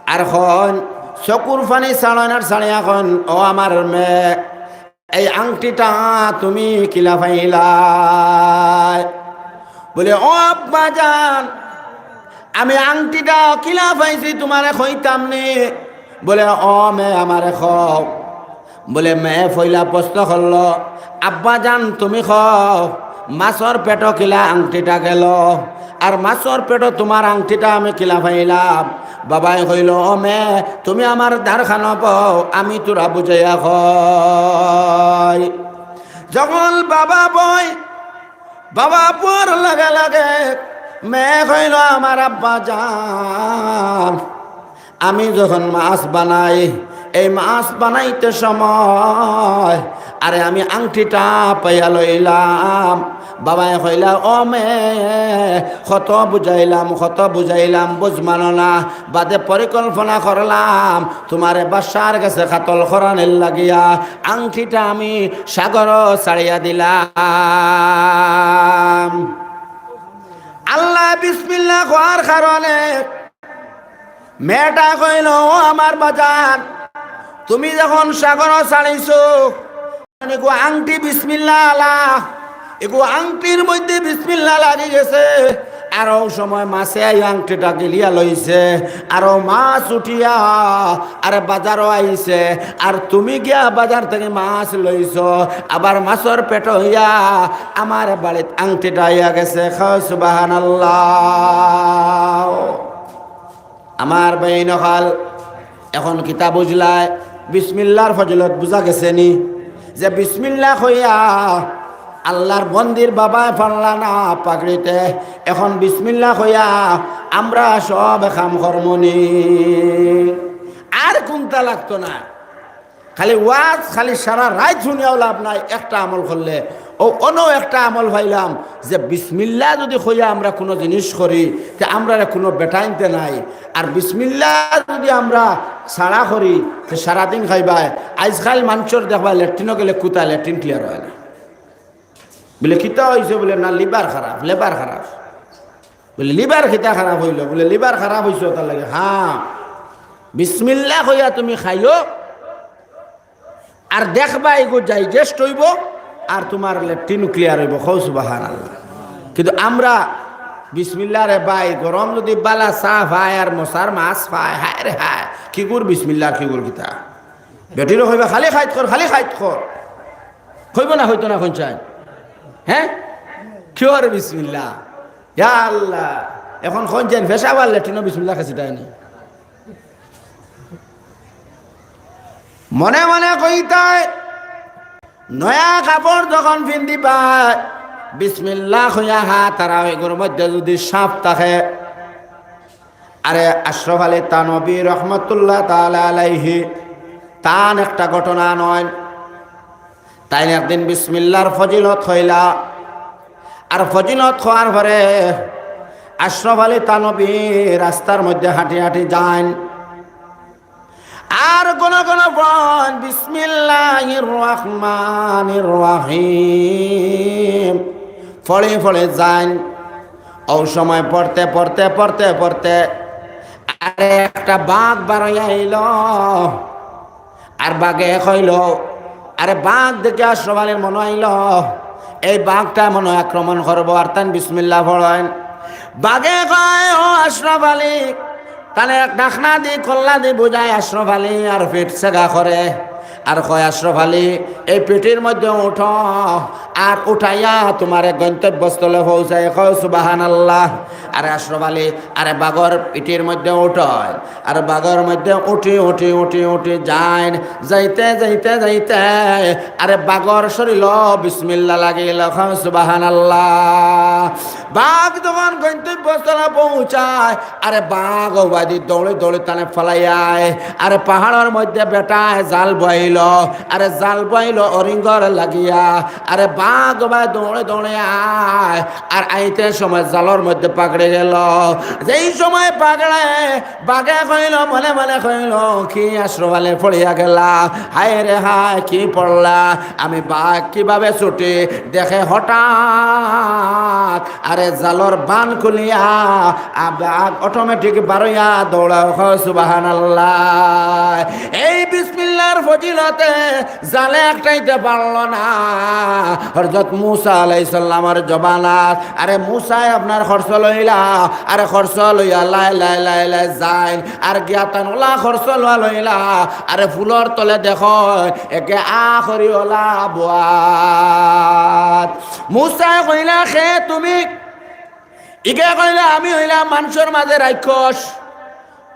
আর কইন, চকুর পানি ছাড়ইন আর ছাড়িয়া কইন, "ও আমার মেয়ে, এই আংটিটা তুমি কিলা পাইলায়?" বলে, "ও আব্বা জান, আমি আংটিটা কিলা পাইছি তোমারে কইতাম নি?" বলে, "ও মেয়ে, আমারে কও।" বলে, মেয়ে পয়লা প্রশ্ন করলো, "আব্বা জান, তুমি কও, মাছর পেটো কিলা আংটিটা গেল, আর মাছর পেটো তোমার আংটিটা আমি কিলা পাইলাম?" বাবায় কইল, "ও মেয়ে, তুমি আমার দারখানো বও, আমি তোরা বুঝাইয়া কই।" যখন বাবা বয়, বাবা বওয়ার লগে লগে মেয়ে কইল, "আমার আব্বা জান, আমি যখন মাছ বানাই, এই মাছ বানাইতে সময় আরে আমি আংটিটা পাইয়া লইলাম।" বাবায় কইলা, "ও মেয়ে, কত বুঝাইলাম, কত বুঝাইলাম, বুঝ মানো না। বাদে পরিকল্পনা করলাম, তোমারে বাদশার গেছে কাতল করানির লাগিয়া আংটিটা আমি সাগরো ছাড়িয়া দিলাম।" আল্লায় বিসমিল্লাহ কওয়ার কারণে মেয়েটা কইল, "ও আমার বাজান, তুমি যখন সাগরো ছাড়িছো, এগু আংটি বিসমিল্লাহ আলা, এগু আংটির মধ্যে বিসমিল্লাহ লাগি গেছে।" আর ও সময় মাছে আইয়া আংটিটা গিলিয়া লইছে, আর ও মাছ উঠিয়া আর বাজারো আইছে, আর তুমি গিয়া বাজার থাকি মাছ লইছো, আবার মাছর পেটো অইয়া আমার বাড়িত আংটিটা আইয়া গেছে। কও সুবহানাল্লাহ। আমার ভাইন অকল, এখন কিতা বুঝলায়? বিসমিল্লাহর ফজিলত বুঝা গেছে নি? যে বিসমিল্লাহ কইয়া আল্লাহর বন্দির বাবায় পারলা না পাগড়িতে, এখন বিসমিল্লাহ কইয়া আমরা সব কাম করমু নি। আর কুন্তা লাগতো না। খালি ওয়াজ, খালি সারা রাইত হুনিয়াও লাভ নাই, একটা আমল করলে। ও অনো একটা আমল পাইলাম যে বিসমিল্লাহ যুদি কইয়া আমরা কুনু জিনিস করি, তে আমরারে কুনু বেটাইন্তে নাই। আর বিসমিল্লাহ যুদি আমরা ছাড়া করি, তে সারাদিন খাইবায়। আইজকাইল মানষর দেখবায় লেট্রিনো গেলে কুতা লেট্রিন ক্লিয়ার অয় না। বলে, "কিতা অইছে?" বলে, "না, লিভার খারাপ, লিভার খারাপ।" বলে, "লিভার কিতা খারাপ অইলো?" বলে, "লিভার খারাপ অইছে অটার লাগি।" হ্যাঁ, বিসমিল্লাহ কইয়া তুমি খাইও, আর দেখবায় এগু ডাইজেস্ট অইবো, আর তুমার লেট্রিন ক্লিয়ার অইবো। কও সুবহানাল্লাহ। কিন্তু আমরা বিসমিল্লাহ রে ভাই, গরম যুদি বালা চা পাই আর মশার মাছ পাই, হায় রে হায়, কিগুর বিসমিল্লাহ, কিগুর কিতা। বেটিরে কইবা, "খালি খাইত কর, খালি খাইত কর।" কইবো না, কইতো না, কইন চাই? হ্যাঁ? কিওর বিসমিল্লাহ? ইয়া আল্লাহ, এখন কইন চাই, পেশাব আর লেট্রিনো বিসমিল্লাহ খাইছি তাই নি? মনে মনে কইতায়, নয়া কাপড় যখন পিন্দিবায়, বিসমিল্লাহ কইয়া হা, তারা ওইগুর মধ্যে যুদি সাপ থাকে। আরে আশরাফ আলী থানভী রহমতুল্লাহ তাআলা আলাইহি, তান একটা ঘটনা নয়, তাইন একদিন বিসমিল্লাহর ফজিলত কইলা, আর ফজিলত কওয়ার পরে আশরাফ আলী থানভী রাস্তার মধ্যে হাঁটি হাঁটি যাইন। আর ঘন ঘন পড়ইন, "বিসমিল্লাহির রহমানির রহিম।" পড়ি পড়ি যাইন। অউ সময় পড়তে পড়তে পড়তে পড়তে আরে একটা বাঘ বারইয়া আইলো। আর বাঘে কইলো, আরে বাঘ দেখি আশরাফ আলীর মনো আইলো, এই বাঘটা মনো আক্রমণ করবো, আর তাইন বিসমিল্লাহ পড়ইন। বাঘে কয়, "ও আশরাফ আলী, তাইলে এক ঢাকনা দি, কল্লা দি বুঝায় আশরাফ আলী আর পেট সেগা করে।" আর কয়, "আশরাফ আলী, এই পিঠির মধ্যে উঠো, আর উঠাইয়া তুমারে গন্তব্যস্থলে পৌঁছাই।" কও সুবহানাল্লাহ। আরে আশরাফ আলী, আরে বাঘর পিঠির মধ্যে উঠইন, আর বাঘর মধ্যে উঠি উঠি উঠি উঠি যাইন। যাইতে যাইতে যাইতে আরে বাঘর শরীলো বিসমিল্লাহ লাগিল। কও সুবহানাল্লাহ। বাঘ যখন গন্তব্যস্থলে পৌঁছায়, আরে বাঘ অবাদি দৌড়ে দৌড়ে তানে ফালাইয়ায়। আরে পাহাড়র মধ্যে বেটায় জাল বইল, আরে জাল বইল অরিঙ্গর লাগিয়া। আরে বাঘ অবায় দৌড়ে দৌড়ে আয়, আর আইতে সময় জালর মধ্যে পাকড়ে গেল। যেই সময় পাকড়ে, বাঘে কইল, মনে মনে কইল, "কি আশরাফ আলী পড়িয়া গেলা, হায় রে হায়, কি পড়লা?" আমি বাঘ কিভাবে ছুটি দেখে হঠাৎ, আরে জালর বান খুলিয়া, আ, বাঘ অটোমেটিক বারইয়া দৌড়াও। কও সুবহানাল্লাহ। এই বিসমিল্লাহর ফজিলতে জালে আটকাইতে পারল না। হযরত মুসা আলাইহিস সালামর জমানাত, আরে মুসায় আপনার খরচ লইলা, আরে খরচ লইয়া লাই লাই লাই লাই যাইন, আর গিয়া তান ওলা খরচ লওয়া লইলা, আরে ফুলর তলে দেখইন, একে আখরি ওলা বওয়াত। মুসায় কইলা, "কে তুমি?" ইগে কইলা, "আমি অইলাম মানষর মাঝে রাক্ষস।"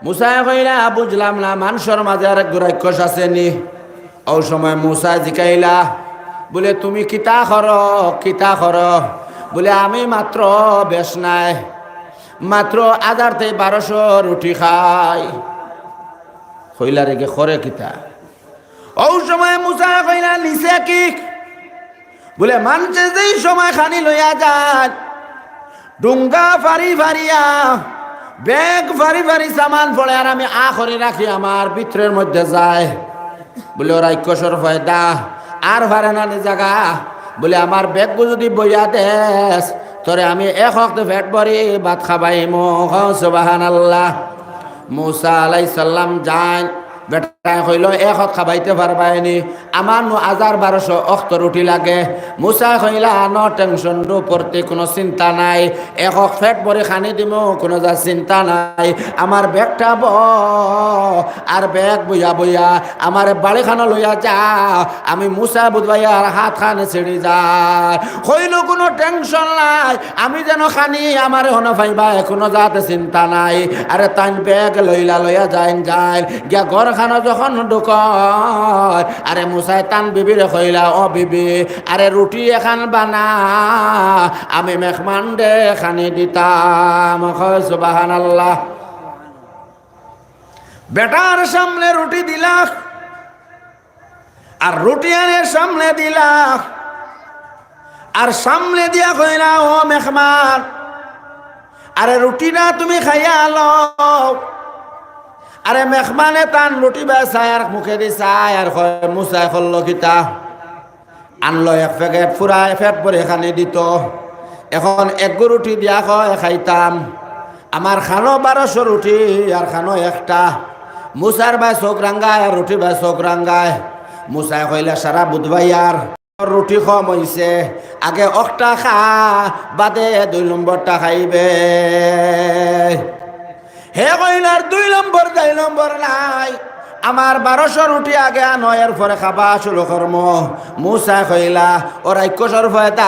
মুসায় কইলা, "বুঝলাম না, মানষর মাঝে আরেকগু রাক্ষস আছে নি?" অউ সময় মুসায় জিকাইলা, বুলে, "তুমি কিতা করো, কিতা করো?" বুলে, "আমি মাত্র বেশ নায়, মাত্র হাজার থাকি বারোশো রুটি খাই।" কইলা, "রে গে করে কিতা?" অউ সময় মুসায় কইলা, "নিছে কি?" বুলে, "মানষে যেই সময় খানি লইয়া যাইন, ডুঙ্গা ফারি ফারিয়া, ব্যাগ ফারি ফারি সামান পড়ে, আর আমি আখরি রাখি, আমার ভিতরর মধ্যে যায়।" বুলে, "ও রাক্ষসর ফয়দা, আর ফারে না নি জাগা?" বুলে, "আমার ব্যাগগু যুদি বইয়া দেস, তোরে আমি এক অক্ত পেট ভরি ভাত খাবাইমু।" কও সুবহানাল্লাহ। মুসা আলাইহিস সালাম যাইন, বেটায় কইল, "এক অক্ত খাবাইতে পারবায়নি, আমার নু হাজার বারোশো অক্ত রুটি লাগে।" মুসায় কইলা, "No tension, ডু পড়তি, কুনু চিন্তা নাই, এক অক্ত পেট ভরি খানি দিমু, কুনু যা চিন্তা নাই। আমার ব্যাগটা ব, আর ব্যাগ বইয়া বইয়া আমার বাড়িখানো লইয়া যা, আমি মুসা বুধ ভাইয়ার হাত খানে ছিড়ি যায়।" কইল, "কুনু tension নাই, আমি যেন খানি আমারে হনো পাইবা, কুনু জাতে চিন্তা নাই।" আরে তাইন ব্যাগ লইলা, লইয়া যাইন, যাইন। গিয়া ঘরখানো যখন ঢুকইন, আরে মুসায় তান বিবিরে কইলা, "ও বিবি, আরে রুটি এখান বানা, আমি মেহমানরে খানি দিতাম।" কও সুবহানাল্লাহ। বেটার সামনে রুটি দিলা, আর রুটি আনে সামনে দিলা, আর সামনে দিয়া কইলা, "ও মেহমান, আরে রুটিটা তুমি খাইয়া লও।" আরে মেহমানে তান রুটি বায় চায় আর মুখেদি চায় আর কয়, "মুসায় করলো কিতা? আনলো এক প্যাকেট, পুরা পেট ভরি খানি দিত, এখন একগু রুটি দিয়া কয় খাইতাম, আমার খানো বারোশো রুটি আর খানো একটা।" মুসার বায় চউখ রাঙ্গায় আর রুটি বায় চউখ রাঙ্গায়। মুসায় কইলা, "সারা বুধ ভাইয়ার রুটি কম অইছে, আগে অকটা খা, বাদে দুই নম্বরটা খাইবে।" হে কইলা, "আর দুই নম্বর, দুই নম্বর নাই, আমার বারোশো রুটি আগে আনো, এরপরে খাবা শুরু করমু।" মুসায় কইলা, "ও রাক্ষসর ফয়দা,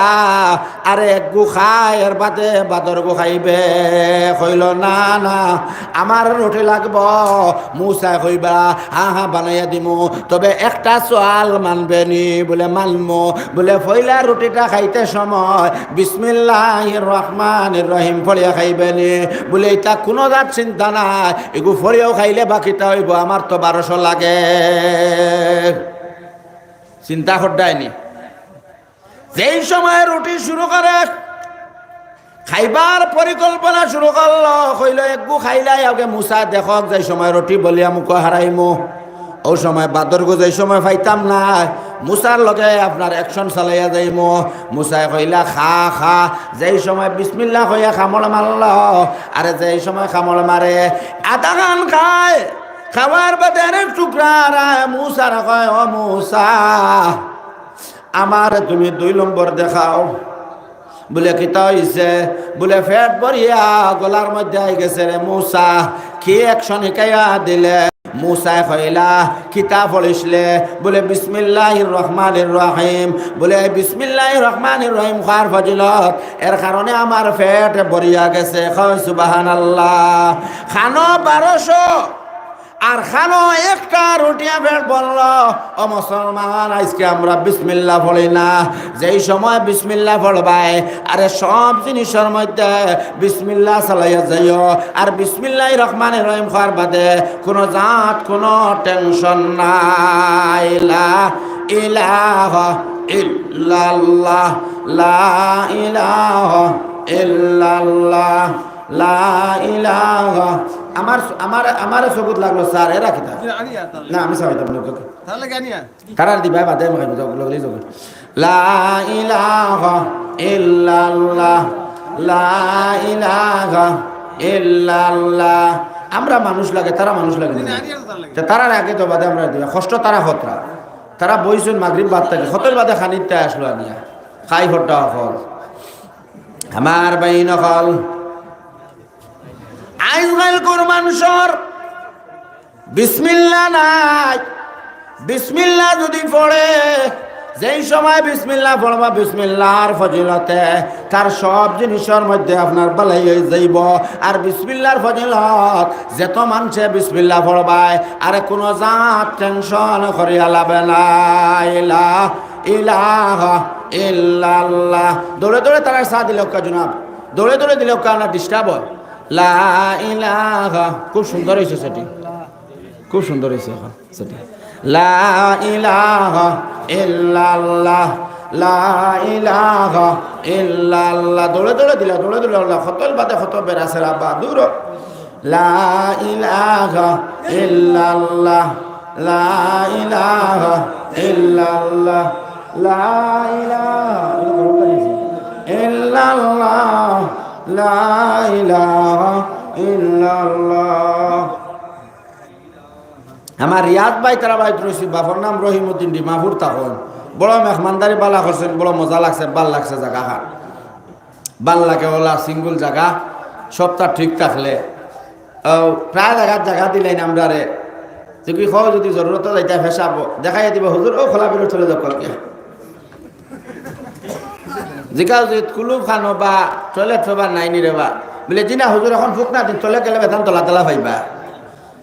আরে একগু খাই, এর বাদে বাদরগু খাইবে।" কইল, "না, না, আমার রুটি লাগবো।" মুসায় কইবা, "হা, হা, বানাইয়া দিমু, তবে একটা সওয়াল মানবে নি?" বুলে, "মানমু।" বুলে, "পয়লা রুটিটা খাইতে সময় বিসমিল্লাহির রহমানির রহিম পড়িয়া খাইবে নি?" বুলে, "ইতা কুনু জাত চিন্তা নাই, ইগু পড়িয়াও খাইলে বাকিটা অইবো, আমার তো বারোশো লাগে।" চিন্তা কররায়নি? যেই সময় রুটি শুরু করে, খাইবার পরিকল্পনা শুরু করলো, কইল, "একগু খাইলাই আগে মুসা দেখউক, যেই সময় রুটি বলিয়া মুখো হারাইমু, অউ সময় বাদরগু যেই সময় পাইতাম না, মুসার লগে আপনার action চালাইয়া যাইমু।" মুসায় কইলা, "খা, খা।" যেই সময় বিসমিল্লাহ কইয়া কামড় মারলো, আরে যেই সময় কামড় মারে, আধাখান খায়, খাওয়ার বাদে আরেক টুকরা হারায়, মুসারে কয়, "ও মুসা, আমারে তুমি দুই নম্বর দেখাও।" বুলে, "কিতা অইছে?" বুলে, "পেট ভরিয়া গলার মধ্যে আই গেছে রে মুসা, কি action হিকাইয়া দিলে?" মুসায় কইলা, "কিতা পড়িছলে?" বুলে, "বিসমিল্লাহির রহমানির রহিম।" বুলে, "এই বিসমিল্লাহির রহমানির রহিম কওয়ার ফজিলত, এর কারণে আমার পেট ভরিয়া গেছে।" কও সুবহানাল্লাহ। খানো বারোশো, আর খানো একটা রুটিয়া পেট ভরলো। ও মুসলমান, আইজকে আমরা বিসমিল্লাহ পড়ি না। যেই সময় বিসমিল্লাহ পড়বায়, আরে সব জিনিসর মধ্যে বিসমিল্লাহ চালাইয়া যাইও। আর বিসমিল্লাহির রহমানির রহিম কওয়ার বাদে কুনু জাত, কুনু tension নাই। লা ইলাহা ইল্লাল্লাহ, লা ইলাহা ইল্লাল্লাহ, লা ইলাহা। আমার, আমার, আমার সবুত লাগলো স্যার, এরা কিতা? না, আমি চাইতাম না। তারার দিবা বাদে আমি খাইমু, যাও, লগে যাও। লা ইলাহা ইল্লাল্লাহ, লা ইলাহা ইল্লাল্লাহ। আমরা মানুষ লাগে, তারা মানুষ লাগে না। তে তারার আগে তো বাদে আমরা দিবা। কষ্ট তারা খতরা। তারা বইছইন মাগরিব বাদ থাকি। খতর বাদে খানিকটা আসলো আনিয়া। খাই ফট্টা অকল। আমার ভাই নকল। আইজকাইলকুর মানষর বিসমিল্লাহ নাই। বিসমিল্লাহ যুদি পড়ে, যেই সময় বিসমিল্লাহ পড়বা, বিসমিল্লাহর ফজিলতে তার সব জিনিসর মধ্যে আপনার ভালাই অইযাইবো। আর বিসমিল্লাহর ফজিলত, যেত মানষে বিসমিল্লাহ পড়বায়, আরে কুনু জাত tension করিয়া লাভ নাই। লা ইলাহা ইল্লাল্লাহ। দৌড়ে দৌড়ে তারার চা দিলাউক্কা জনাব, দৌড়ে দৌড়ে দিলাউক্কা, না disturb অয়। লা ইলাহা, খুব সুন্দর অইছে সেটি, খুব সুন্দর অইছে এখন সেটি। লা ইলাহা ইল্লাল্লাহ, লা ইলাহা ইল্লাল্লাহ। দৌড়ে দৌড়ে দিলা, দৌড়ে দৌড়ে দিলা, খতর বাদে খতর বেড়া ছেড়া বা দূর। লা ইলাহা ইল্লাল্লাহ, লা ইলাহা ইল্লাল্লাহ, লা ইলাহা ইল্লাল্লাহ, লা ইলাহা ইল্লাল্লাহ। আমার রিয়াজ ভাই তারা বাইত রইছে, বাপর নাম রহিমউদ্দিন, ডিমাপুর থাকইন। বড় মেহমানদারি বালা করছইন, বড় মজা লাগছে, বালা লাগছে জাগাখান। বালা লাগে অলা single জাগা, সবতা ঠিক থাকলে। ও, প্রায় জাগাত জাগা দিলাইন আমরারে। যে কি কও, যুদি জরুরত যাইতা পেশাব, দেখাইয়া দিবা, "হুজুর, অউ খোলা বেরো চলে যাও কালকে।" জিকাও যে কুলুপ খানো বা toilet paper নাইনি রে বা। বুলে, "জি না হুজুর, এখন ফুক না দিন, তলে গেলে বেতন তলা তলা পাইবা।"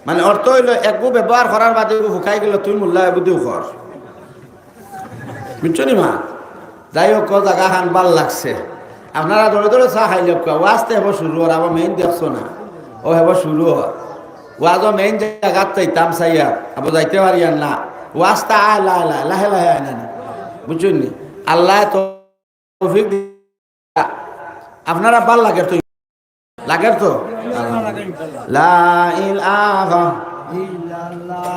মানে অর্থ অইলো, একগু ব্যবহার করার বাদে এগু ফুকাই গেলে তুই মোল্লা এগু দিও কর। বুঝছো নি মা? যাই হোক, জাগাখান বালা লাগছে। আপনারা দৌড়ে দৌড়ে চা খাইলাউক্কা, ওয়াজ তো হেবো শুরু অর, আবার main দেখছো না। অউ হেবো শুরু অর। ওয়াজও main জাগাত চাইতাম চাইয়ার, আবার যাইতে পারিয়ার না। ওয়াজ তা আয় লাহে লাহে, লাহে লাহে আয় না নি। বুঝছইন নি? আল্লায় তৌফিক দি-, আপনারা বালা লাগের তো? লাগের তো? লা ইলাহা ইল্লাল্লাহ।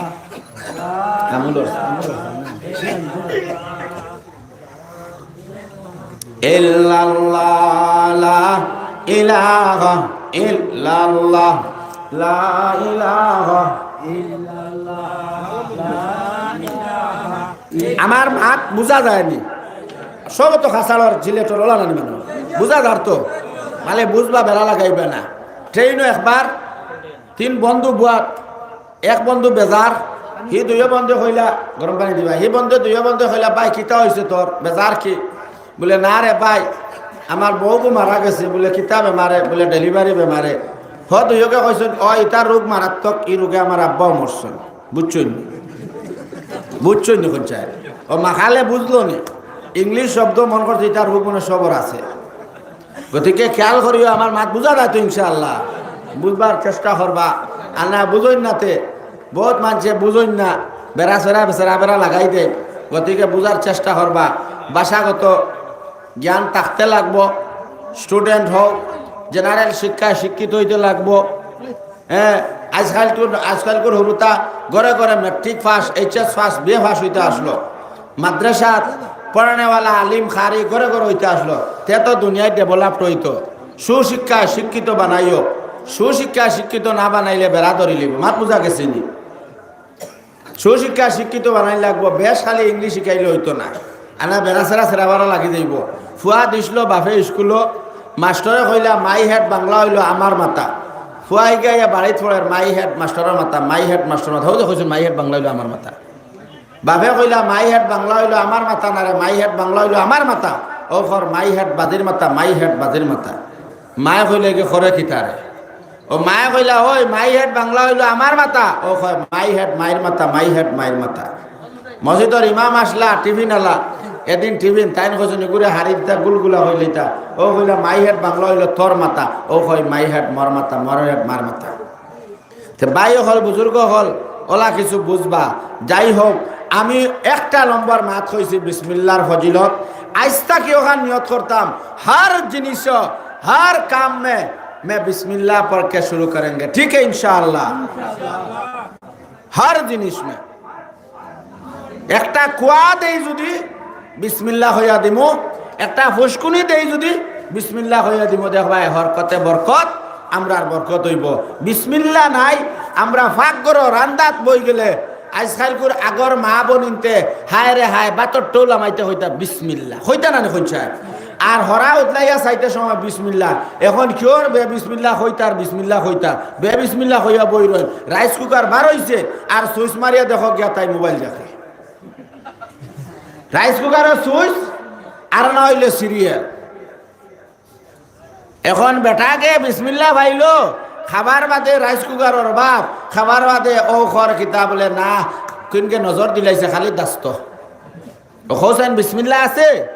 আমুল, আমুল। ইল্লাল্লাহ, লা ইলাহা ইল্লাল্লাহ, লা ইলাহা ইল্লাল্লাহ, লা ইলাহা। আমার মাত বুঝা যায়নি। সব তো খাসাড়র, সিলেটর অলা নানি মানুষ। বুঝা যার তো? মানে বুঝবা, বেড়া লাগাইবা না। ট্রেইনো একবার তিন বন্ধু বুয়াত, এক বন্ধু বেজার, হি দুইও বন্ধু কইলা, "গরম পানি দিবা।" হি বন্ধু দুইও বন্ধু কইলা, "ভাই, কিতা অইছে তোর? বেজার কি?" বুলে, "না রে ভাই, আমার বউগু মারা গেছে।" বুলে, "কিতা বেমারে?" বুলে, "Delivery বেমারে।" হ দুইওকে কইছইন, "অয়, ইতা রোগ মারাত্মক, ই রোগে আমার আব্বাও মরছইন।" বুঝছইন নি? বুঝছইন নি কোন চায়? ও মাখালে বুঝলো নি? English শব্দ মন করছে, ইতা রোগ মনে সবর আছে। গতিকে খেয়াল করিও, আমার মাত বুঝা যায় তো ইনশাআল্লাহ। বুঝবার চেষ্টা করবা। আর না বুঝইন না তে, বউত মানষে বুঝইন না, বেড়া সেরা বেচেরা বেড়া লাগাই দেয়। গতিকে বুঝার চেষ্টা করবা। ভাষাগত জ্ঞান থাকতে লাগবো। Student হও, general শিক্ষায় শিক্ষিত অইতে লাগবো। হ্যাঁ, আজকালকুর, আজকালকুর হুরুতা ঘরে ঘরে matric pass, HS pass, BA pass অইতে আসলো। মাদ্রাসাত পড়ানেওয়ালা আলিম কারি ঘরে ঘরে অইতে আসলো। তে তো দুনিয়ায় developed অইতো। সুশিক্ষায় শিক্ষিত বানাইও। সুশিক্ষায় শিক্ষিত না বানাইলে বেড়া ধরিলিবো। মাত বুঝা গেছে নি? সুশিক্ষায় শিক্ষিত বানাইন লাগবো। বেশ খালি English শিখাইলে অইতো না। আনা বেড়া সেরা সেরা বাড়া লাগি যাইবো। ফুয়া দিছলো বাপে স্কুলো, মাস্টরে কইলা, "My head বাংলা অইলো আমার মাথা।" পুয়ায় গিয়া বাড়িত পড়ের, "My head মাস্টারর মাথা, my head মাস্টারর মাথা।" অউ যে কইছইন, "My head বাংলা অইলো আমার মাথা।" বাপে কইলা, "My head বাংলা অইলো আমার মাথা না রে, my head বাংলা অইলো আমার মাথা।" অউ কর, "My head বাজির মাথা, my head বাজির মাথা।" মায়ে কইলা, "ইগু করে কিতা রে?" অউ মায়ে কইলা, "ওই my head বাংলা অইলো আমার মাথা।" অউ কয়, "My head মাইর মাথা, my head মাইর মাথা।" মসজিদর ইমাম আছলা, টিফিন আলা, এদিন টিফিন, তাইন কইছইন, "ইগুরে হারি দিতা, গুলগুলা কইলিতা।" অউ কইলা, "My head বাংলা অইলো তোর মাথা।" অউ কয়, "My head মোর মাথা, মোর head মার মাথা।" তে ভাই অকল, বুজুর্গ অকল, অলা কিছু বুঝবা। যাই হউক, আমি একটা নম্বর মাত কইছি বিসমিল্লার ফজিলত। আইজ থাকি অখান নিয়ত করতাম, হর জিনিস, হর কাম মে, মে বিসমিল্লাহ পড় কে শুরু করেঙ্গে, ঠিক হে ইনশাআল্লাহ? হর জিনিস মে একটা কুয়া দেই যুদি, বিসমিল্লাহ কইয়া দিমু। একটা ফুসকুনি দেই যুদি, বিসমিল্লাহ কইয়া দিমু। দেখবায়, হরকতে বরকত, আমরার বরকত অইবো। বিসমিল্লাহ নাই, আমরা পাকঘরো রান্দাত বই গেলে, আইজকাইলকুর আগর মা বইনিন্তে, "হায় রে হায়, ভাতর টৌ লামাইতে কইতা বিসমিল্লাহ।" কইতা না নি কইনচায়? আর হরা উতলাইয়া চাইতে সময় বিসমিল্লাহ। এখন কিওর বে বিসমিল্লাহ কইতার, বিসমিল্লাহ কইতার, বে বিসমিল্লাহ কইয়া বই রইন। রাইস কুকার বার অইছে, আর সুইচ মারিয়া দেখো গিয়া তাই মোবাইল দেখে। রাইস কুকারর সুইচ, আর না অইলে সিরিয়াল। এখন বেটাগে বিসমিল্লাহ পাইলো, খাবার বাদে রাইস কুকারর বাপ, খাবার বাদে অউ কর কিতা বুলে না, কুনগে নজর দিলাইছে খালি দাস্ত। অউ কওছাইন বিসমিল্লাহ আছে,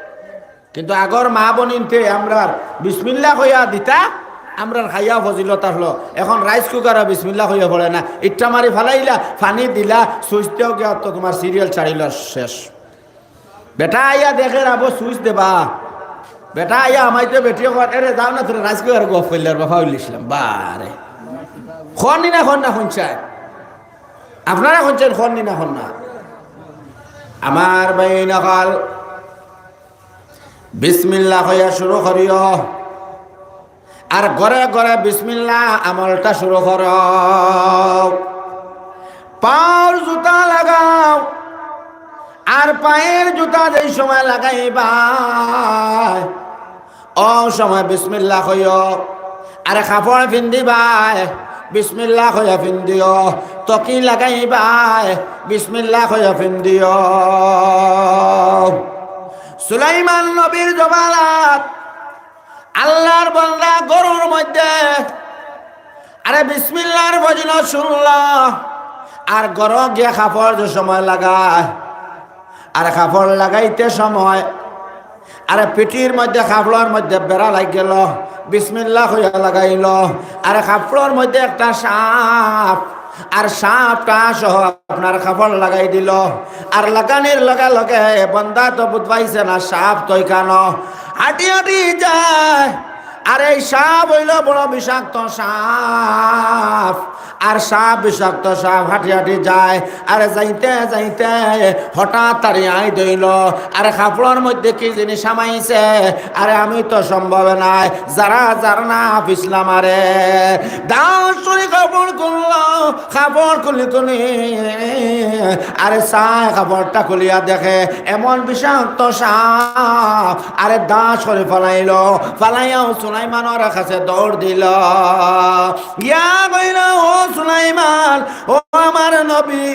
কিন্তু আগর মা বইনিন্তে আমরার বিসমিল্লাহ কইয়া দিতা, আমরার খাইয়া ফজিলত আছলো। এখন রাইস কুকারো বিসমিল্লাহ কইয়া পড়ে না, ইটা মারি ফালাইলা, পানি দিলা, সুইচ দেও গিয়া তো তুমার সিরিয়াল ছাড়িল শেষ। বেটা আইয়া দেখের আবো সুইচ দেবা। বেটা আইয়া হামাইতে বেটিয়ে কয়, "এরে যাও না, তোরে রাইস কুকার গফ কইলার বাবা উলিছিলাম।" বারে। কওনি না, কও না, কইনচায়? আপনারা কইনচাইন, কওনি না, কও না? আমার ভাই নকল, বিসমিল্লাহ কইয়া শুরু করিও। আর ঘরে ঘরে বিসমিল্লাহ আমলটা শুরু করো। পাওর জুতা লাগাও, আর পায়ের জুতা যেই সময় লাগাইবায়, অউ সময় বিসমিল্লাহ কইও। আর কাপড় পিন্দিবায়, বিসমিল্লাহ কইয়া পিন্দিও। তকি লাগাইবায়, বিসমিল্লাহ কইয়া পিন্দিও। সুলাইমান নবীর জমানাত আল্লার বন্দা ঘরর মধ্যে, আরে, বিসমিল্লাহর ফজিলত শুনলা, আর ঘরো গিয়া কাপড় যে সময় লাগায়, আর কাপড় লাগাইতে সময়, আরে, পিঠির মধ্যে, কাপড়র মধ্যে বেড়া লাগি গেল, বিসমিল্লাহ কইয়া লাগাইল, আর কাপড়র মধ্যে একটা সাপ, আর সাপটা সহ আপনার কাপড় লাগাই দিল। আর লাগানির লগে লগে বন্দা তো বুঝ পাইছে না সাপ তো ইখানো। হাঁটি হাঁটি যায়। আর এই সাপ অইল বড় বিষাক্ত সাপ। আর সাপ, বিষাক্ত সাপ হাঁটি হাঁটি যায়। আর যাইতে যাইতে হঠাৎ তার আই দইল। আর কাপড়র মধ্যে কি জিনিস হামাইছে। আরে আমি তো সম্ভব নায়। যারা যার না পিছলা মারে। দাঁত সরি কাপড় খুলল, কাপড় খুলি খুলি। আরে চায় কাপড়টা খুলিয়া দেখে এমন বিষাক্ত সাপ। আরে দাঁত সরি ফালাইল, ফালাইয়াও সুলাইমানর কাছে দৌড় দিল। গিয়া কইল, "ও সুলাইমান, ও আমার নবী,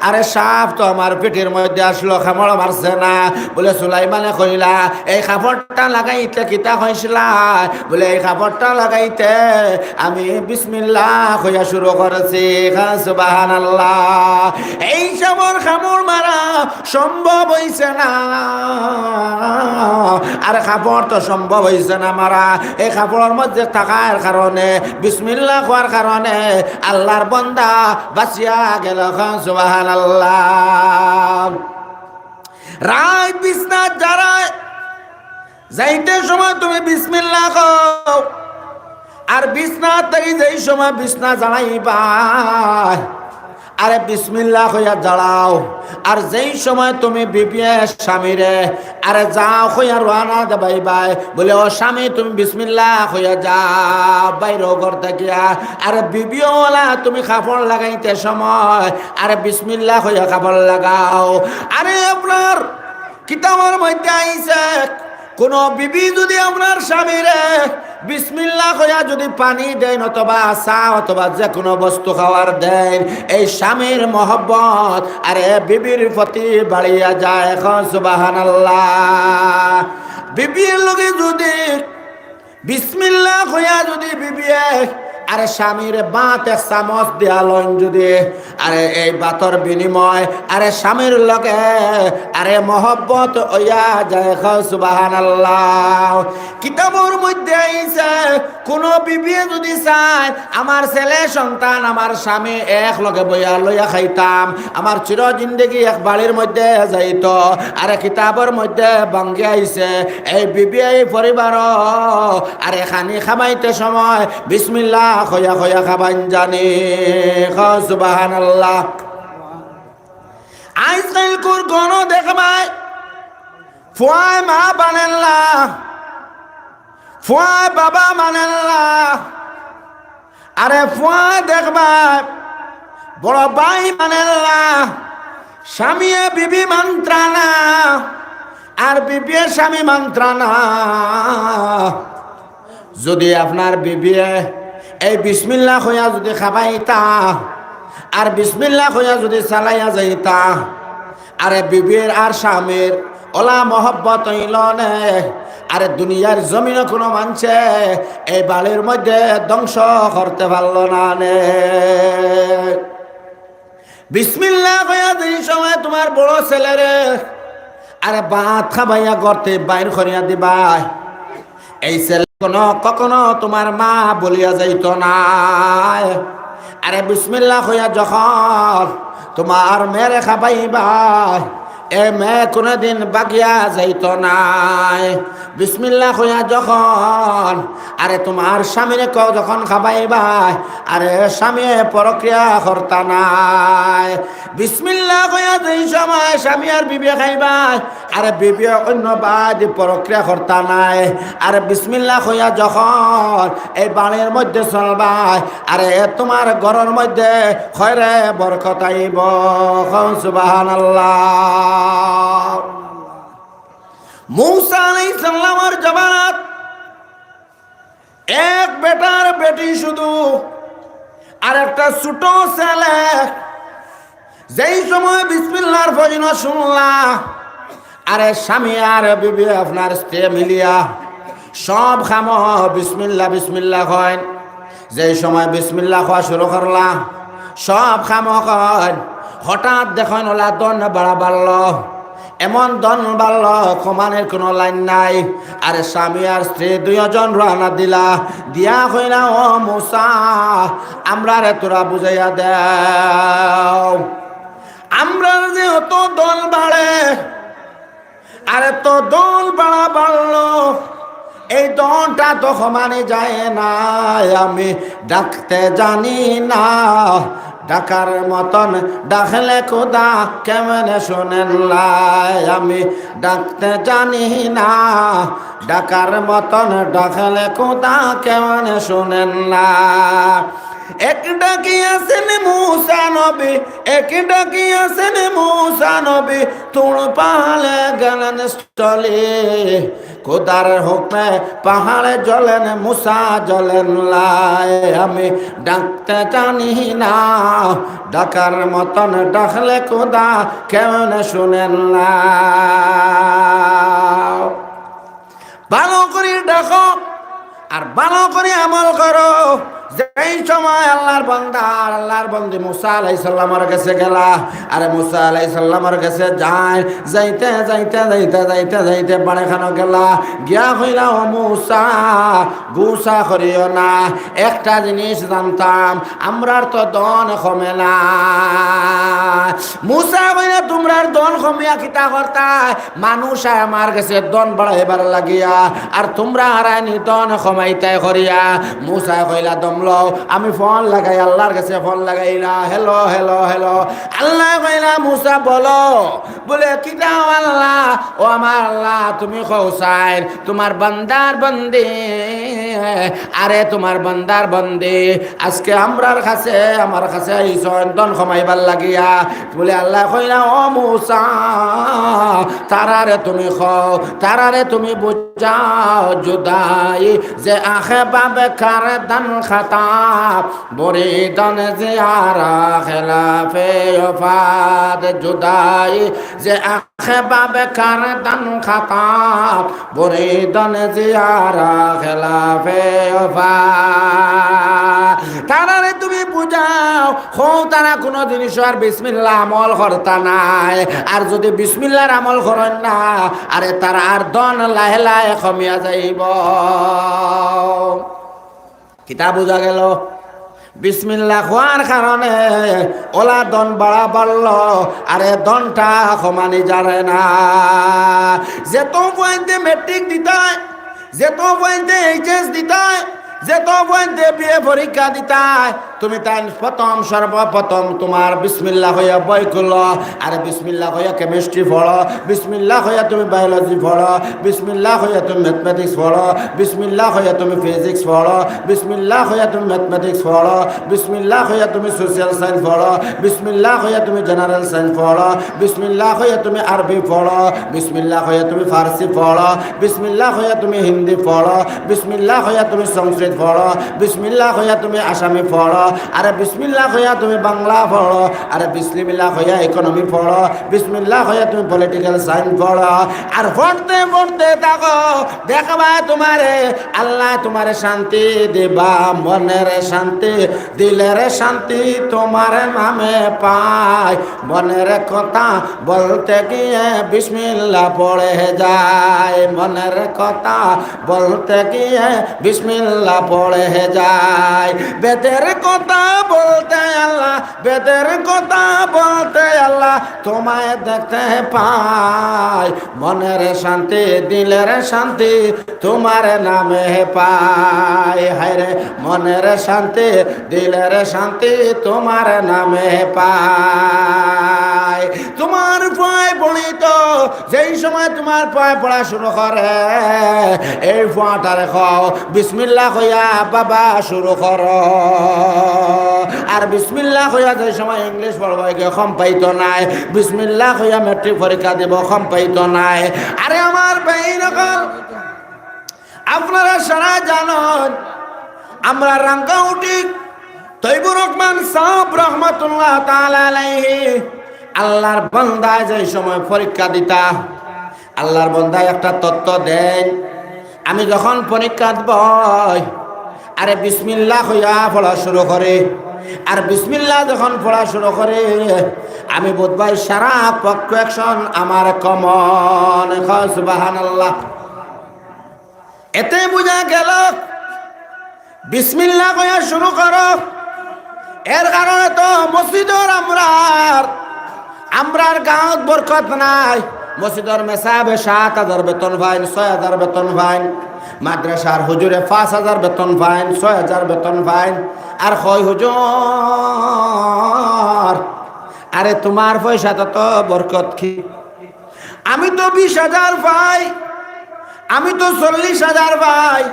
আরে সাপ তো আমার পিঠির মধ্যে আসলো, কামড় মারছে না।" বুলে সুলাইমানে কইলা, "এই কাপড়টা লাগাইতে কিতা কইছিলা?" বুলে, "এই কাপড়টা লাগাইতে আমি বিসমিল্লাহ কইয়া শুরু করছি।" খান সুবহানাল্লাহ। এই সাপর কামড় মারা সম্ভব অইছে না। আর কাপড় তো সম্ভব অইছে না মারা। এই কাপড়র মধ্যে থাকার কারণে, বিসমিল্লাহ কওয়ার কারণে আল্লার বন্দা বাঁচিয়া গেল। খান সুবহানাল্লাহ। রাইত বিছনাত যারায় যাইতে সময় তুমি বিসমিল্লাহ কও। আর বিছনা থাকি যেই সময় বিছনা ঝাড়াইবায়, আরে বিসমিল্লাহ কইয়া ঝাড়াও। আর যেই সময় তুমি বিবিয়ে স্বামীরে, আরে যাও কইয়া রওয়ানা দেবাইবায়, বুলে, "ও স্বামী, তুমি বিসমিল্লাহ কইয়া যাও বাইরো ঘর থাকিয়া।" আরে বিবিওয়ালা তুমি কাপড় লাগাইতে সময়, আরে বিসমিল্লাহ কইয়া কাপড় লাগাও। আরে আপনার কিতাবর মধ্যে আইছে, কোন বিবি যদি আপনার স্বামীরে বিসমিল্লাহ কইয়া যুদি পানি দেইন অথবা চা অথবা যে কুনু বস্তু খাওয়ার দেইন, এই স্বামীর মহব্বত আরে বিবির প্রতি বাড়িয়া যায়। কও সুবহানাল্লাহ। বিবির লগে যুদি বিসমিল্লাহ কইয়া যুদি বিবিয়ে আরে স্বামীরে ভাত এক চামচ দিয়া লইন যুদি, আরে এই ভাতর বিনিময় আরে স্বামীর লগে আরে মহব্বত অইয়া যায়। কও সুবহানাল্লাহ। কিতাবর মধ্যে আইছে, কুনু বিবিয়ে যুদি চায়, "আমার ছেলে সন্তান, আমার স্বামী এক লগে বইয়া লইয়া খাইতাম, আমার চির জিন্দেগি এক বাড়ির মধ্যে যাইতো, আরে কিতাবর মধ্যে ভাঙ্গিয়া আইছে, এই বিবিয়ে এই পরিবারো আরে খানি খাবাইতে সময় বিসমিল্লাহ কইয়া কইয়া খাবাইন জানি।" কও সুবহানাল্লাহ। আইজকাইলকুর ঘরো দেখবায়, ফুয়ায় মা মানের না, ফুয়ায় বাবা মানের না, আরে ফুয়ায় দেখবায়, বড় ভাই মানের না, স্বামীয়ে বিবি মানত্রা না, আর বিবিয়ে স্বামী মানত্রা না। যুদি আপনার বিবিয়ে এই বিসমিল্লাহ কইয়া যুদি খাবাইতা, আর বিসমিল্লাহ কইয়া যুদি চালাইয়া যাইতা, আরে বিবির আর স্বামীর অলা মহব্বত অইলো নে, আরে দুনিয়ার জমিনো কুনু মানষে এই বাড়ির মধ্যে ধ্বংস করতে পারলো না নে। বিসমিল্লাহ কইয়া যেই সময় তুমার বড় ছেলেরে আরে ভাত খাবাইয়া ঘরতে বাইর করিয়া দিবায়, এই ছেলে কুনু কখনো তুমার মা বলিয়া যাইতো নায়। আরে বিসমিল্লাহ কইয়া যখন তুমার মেয়েরে খাবাইবায়, এ মেয়ে কুনুদিন বাগিয়া যাইতো নায়। বিসমিল্লাহ কইয়া যখন আরে তুমার স্বামীরে কও যখন খাবাইবায়, আরে স্বামীয়ে পরক্রিয়া করতা নায়। বিসমিল্লাহ কইয়া যেই সময় স্বামী আর বিবিয়ে খাইবায়, আরে বিবিয়ে অন্য বায়দি পরক্রিয়া করতা নায়। আরে বিসমিল্লাহ কইয়া যখন এই বাড়ির মধ্যে চলবায়, আরে এ তুমার ঘরর মধ্যে খয়রে বরকত আইবো। কও সুবহানাল্লাহ। মুসা আলাইহিস সালামর জমানাত এক বেটার বেটি শুধু, আর একটা ছোট ছেলে। যেই সময় বিসমিল্লাহর ফজিলত শুনলা, আরে স্বামী আর বিবি আপনার স্ত্রী মিলিয়া সব কামো বিসমিল্লাহ, বিসমিল্লাহ কইন। যেই সময় বিসমিল্লাহ কওয়া শুরু করলা, সব কামো কইন। হঠাৎ দেখইন অলা ধন বাড়া বাড়লো, এমন ধন বাড়লো, কমানির কুনু লাইন নাই। আর স্বামী আর স্ত্রী দুইজন রওয়ানা দিলা, দিয়া কইলা, "ও মুসা, আমরারে থুড়া বুঝাইয়া দেও, আমরার যে অত ধন বাড়ে, আরে অত ধন বাড়া বাড়লো, এই ধনটা তো কমানি যায় না, আমি ডাকতে জানি না, ডাকার মতন ডাকলে খোদা কেমনে শুনেন লাই, আমি ডাকতে জানি না, ডাকার মতন ডাকলে খোদা কেমনে শুনেন না।" এক ডাকি আছেন মুসা নবী, এক ডাকি আছেন মুসা নবী, তুর পাহাড়ে গেলেন চলে। খোদার হুকুমে পাহাড়ে জ্বলেন, মুসা জ্বলেন লাই। আমি ডাকতে জানি না, ডাকার মতন ডাকলে খোদা কেমনে শুনেন না। ভালো করি ডাকো, আর ভালো করি আমল করো। যেই সময় আল্লাহর বান্দা আর আল্লাহর বন্দি মুসা আলাইহিস সালামর গেছে গেলা, আরে মুসা আলাইহিস সালামর গেছে যায়, যাইতে, যাইতে, যাইতে, যাইতে বাড়িখানো গেলা, গিয়া কইলা, "ও মুসা, গুসা করিও না, একটা জিনিস জানতাম, আমরার তো ধন কমে না।" মুসা কইলা, "তুমরার ধন কমিয়া কিতা করতায়? মানুষ আয় আমার গেছে ধন বাড়াইবার লাগিয়া, আর তুমরা হারায়নি ধন কমাইতায় করিয়া।" মুসায় কইলা, "দম লও, আমি ফোন লাগাই, আল্লাহর গেছে ফোন লাগাইলা। Hello, hello, hello." আল্লায় কইলা, "মুসা বলো।" বলে, "কিতা ও আল্লাহ, ও আমার আল্লাহ, তুমি কও চাইন, তুমার বান্দার বন্দি আরে তুমার বান্দার বন্দি, আজকে আমরার কাছে, আমার কাছে আইছইন ধন কামাইবার লাগিয়া। বলে আল্লায় কইলা, "ও মুসা, তারারে তুমি কও, তারারে তুমি বুঝাও, জুদাই যে আখে বাবে কারদান খাতা, বরিদান জিয়ারা খেলাফে ওফাত, জুদাই যে আখে বাবে কারদান খাতা, বরিদান জিয়ারা খেলাফে ওফাত।" তারারে তুমি বুঝাও, কও তারা কুনু জিনিসর বিসমিল্লাহ আমল করতা নায়। আর যুদি বিসমিল্লাহর আমল করইন না, আরে তারার ধন লাহে লাহে কমিয়া যাইবো। কিতা বুঝা গেল? বিসমিল্লাহ কওয়ার কারণে অলা ধন বাড়া বাড়লো, আরে ধনটা কমানি যারে না। যেত ফুয়াইন্তে ম্যাট্রিক দিতায়, যেত ফুয়াইন্তে এইচএস দিতায়, যেত ফুয়াইন্তে বিএ পরীক্ষা দিতায়, তুমি তাইন প্রথম, সর্বপ্রথম তুমার বিসমিল্লাহ কইয়া বই খুলো, আরে বিসমিল্লাহ কইয়া কেমিস্ট্রি পড়ো, বিসমিল্লাহ কইয়া তুমি বায়োলজি পড়ো, বিসমিল্লাহ কইয়া তুমি ম্যাথমেটিক্স পড়ো, বিসমিল্লাহ কইয়া তুমি ফিজিক্স পড়ো, বিসমিল্লাহ কইয়া তুমি ম্যাথমেটিক্স পড়ো, বিসমিল্লাহ কইয়া তুমি সোশ্যাল সায়েন্স পড়ো, বিসমিল্লাহ কইয়া তুমি জেনারেল সায়েন্স পড়ো, বিসমিল্লাহ কইয়া তুমি আরবি পড়ো, বিসমিল্লাহ কইয়া তুমি ফার্সি পড়ো, বিসমিল্লাহ কইয়া তুমি হিন্দি পড়ো, বিসমিল্লাহ কইয়া তুমি সংস্কৃত পড়ো, বিসমিল্লাহ কইয়া তুমি আসামি পড়ো, আরে বিসমিল্লাহ কইয়া তুমি বাংলা পড়ো, আরে বিসমিল্লাহ কইয়া ইকোনমি পড়ো, বিসমিল্লাহ কইয়া তুমি পলিটিক্যাল সায়েন্স পড়ো। আর পড়তে পড়তে থাকো, দেখবা তুমারে আল্লায় তুমারে শান্তি দিবা, মনর শান্তি, দিলর শান্তি তুমার নামে পাই। মনর কথা বলতে গিয়ে বিসমিল্লাহ পড়ে যায়, মনর কথা বলতে গিয়ে বিসমিল্লাহ পড়ে যায়। বেদের কথা বলতে আল্লাহ, বেদের কথা বলতে আল্লাহ তুমায় দেখতে পাই। মনর শান্তি, দিলর শান্তি তুমার নামে পাই। হায়রে, মনর শান্তি, দিলর শান্তি তুমার নামে পাই। তুমার ফুয়ায় পড়িতো, যেই সময় তুমার ফুয়ায় পড়া শুরু করে, এই ফুয়াটারে কও, "বিসমিল্লাহ কইয়া বাবা শুরু করো।" আর বিসমিল্লাহ কইয়া যেই সময় ইংলিশ পড়বো, একে কম পাইতো নায়। বিসমিল্লাহ কইয়া ম্যাট্রিক পরীক্ষা দিবো, কম পাইতো নায়। আরে আমার ভাইন অকল, আপনারা সারা জানইন, আমরার রাঙ্গাউটি তৈবুর রহমান সাব রহমাতুল্লাহ তাআলা আলাইহি আল্লার বান্দায় যেই সময় পরীক্ষা দিতা, আল্লার বান্দায় একটা তত্ত্ব দেইন, "আমি যখন পরীক্ষাত বই, আরে বিসমিল্লাহ কইয়া পড়া শুরু করি, আর বিসমিল্লাহ যখন পড়া শুরু করি, আমি বুঝবায় সারা পক্ষ একশন আমার কমন।" কও সুবহানাল্লাহ। এতে বুঝা গেল, বিসমিল্লাহ কইয়া শুরু করো। এর কারণে তো মসজিদর আমরার, আমরার গাঁওত বরকত নাই। মসজিদর মেসাবে সাত হাজার বেতন পাইন, ছয় হাজার বেতন পাইন, মাদ্রাসার হুজুরে পাঁচ হাজার বেতন পাইন, ছয় হাজার বেতন পাইন। আর কয়, "হুজুর, আরে তুমার পয়সাত তো বরকত কি?" আমি তো বিশ হাজার পাই, আমি তো চল্লিশ হাজার পাই,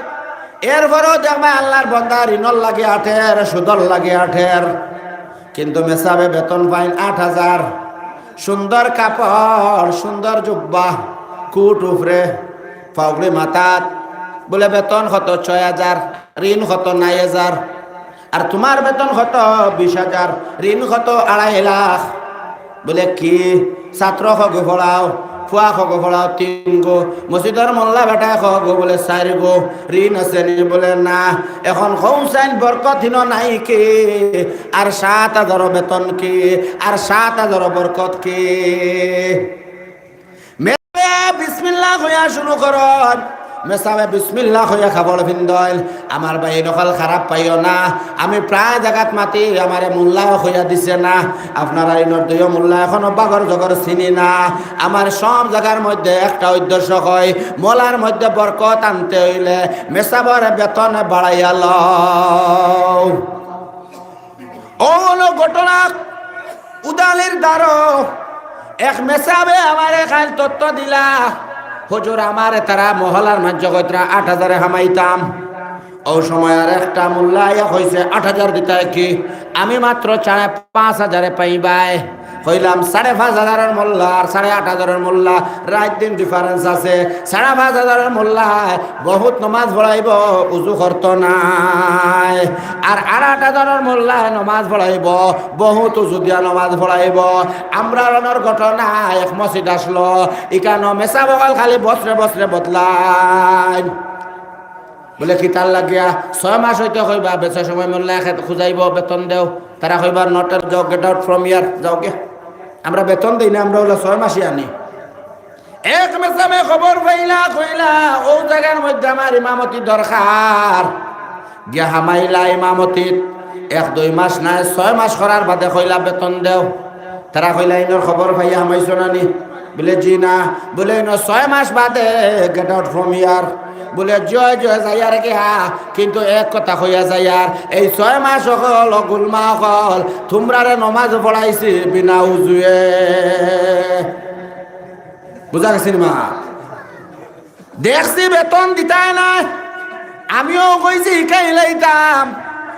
এরপরেও দেখবা আল্লার বন্দা ঋণর লাগি আটের, সুদর লাগি আটের। কিন্তু মেসাবে বেতন পাইন আট হাজার, সুন্দর কাপড়, সুন্দর জুব্বা, কুট উপরে, পাগড়ি মাথাত, বলে বেতন কত? ছয় হাজার, ঋণ কত? নয় হাজার। আর তুমার বেতন কত? বিশ হাজার, ঋণ কত? আড়াই লাখ। বলে, "কি? ছাত্র কগু পড়াও, ফুয়া কগু পড়াও?" "তিন গু।" "মসজিদর মোল্লা বেটায় কগু?" বলে, "চাইর গু।" "ঋণ আছে নি?" বলে, "না।" "এখন কও চাইন বরকত হিনো নাই কি? আর সাত হাজারও বেতন কি? আর সাত হাজারও বরকত কি?" মেসাবে বিসমিল্লাহ কইয়া শুরু করইন। মেসাবে বিসমিল্লাহ কইয়া কাপড় পিন্দইন। আমার ভাইন অকল, খারাপ পাইও না, আমি প্রায় জাগাত মাতি, আমারে মোল্লায় কইয়া দিছে না। আপনারা ইনর দুইও মোল্লা এখনো বাগর জগর চিনি না। আমার সব জাগার মধ্যে একটা উদ্দেশ্য কই, মোল্লার মধ্যে বরকত আনতে অইলে মেসাবর বেতন বাড়াইয়া লও। অউ অইলো ঘটনা। উদালির দ্বারো এক মেসাবে আমারে কাইল তত্ত্ব দিলা, "হুজুর, আমারে তারা মহল্লার মাঝে কইতরা আট হাজারে হামাইতাম।" অউ সময় আর একটা মোল্লা আইয়া কইছে, "আট হাজার দিতায় কি? আমি মাত্র সাড়ে পাঁচ হাজারে পাইবায়।" কইলাম, "সাড়ে পাঁচ হাজারর মোল্লা আর সাড়ে আট হাজারর মোল্লা রাইত দিন difference আছে। সাড়ে পাঁচ হাজারর মোল্লায় বহুত নমাজ পড়াইবো, উজু করতো নায়। আর আট হাজারর মোল্লায় নমাজ পড়াইবো, বহুত উজু দিয়া নমাজ পড়াইবো।" আমরার অনর ঘটনা, এক মসজিদ আসলো, ইকানো মেসাব অকল খালি বছরে বছরে বদলাইন। বুলে, "কিতার লাগিয়া?" "ছয় মাস অইতে কইবা, বেচা সময় মোল্লায় খুজাইবো, বেতন দেও।" তারা কইবা, "Not at, যাও, get out from here, যাও গিয়া। আমরা বেতন দেই না, আমরা অইলা ছয় মাসি আনি।" এক মেসাবে খবর পাইলা, কইলা, "অউ জাগার মধ্যে আমার ইমামতি দরকার।" গিয়া হামাইলা ইমামতিত, এক দুই মাস নায়, ছয় মাস করার বাদে কইলা, "বেতন দেও।" তারা কইলা, "ইনোর খবর পাইয়া হামাইছো না নি?" বুলে, "জি না।" বুলে, "ইনো ছয় মাস বাদে, get out from here।" বুলে, "জয় জয় যাইয়ার গিয়া, কিন্তু এক কথা কইয়া যাইয়ার, এই ছয় মাস অকল, গুলমা অকল, তুমরারে নমাজ পড়াইছি বিনা উজুয়ে।" বুঝা গেছে নি মা? দেখছি বেতন দিতায় নায়, আমিও কইছি হিকাইলাইতাম।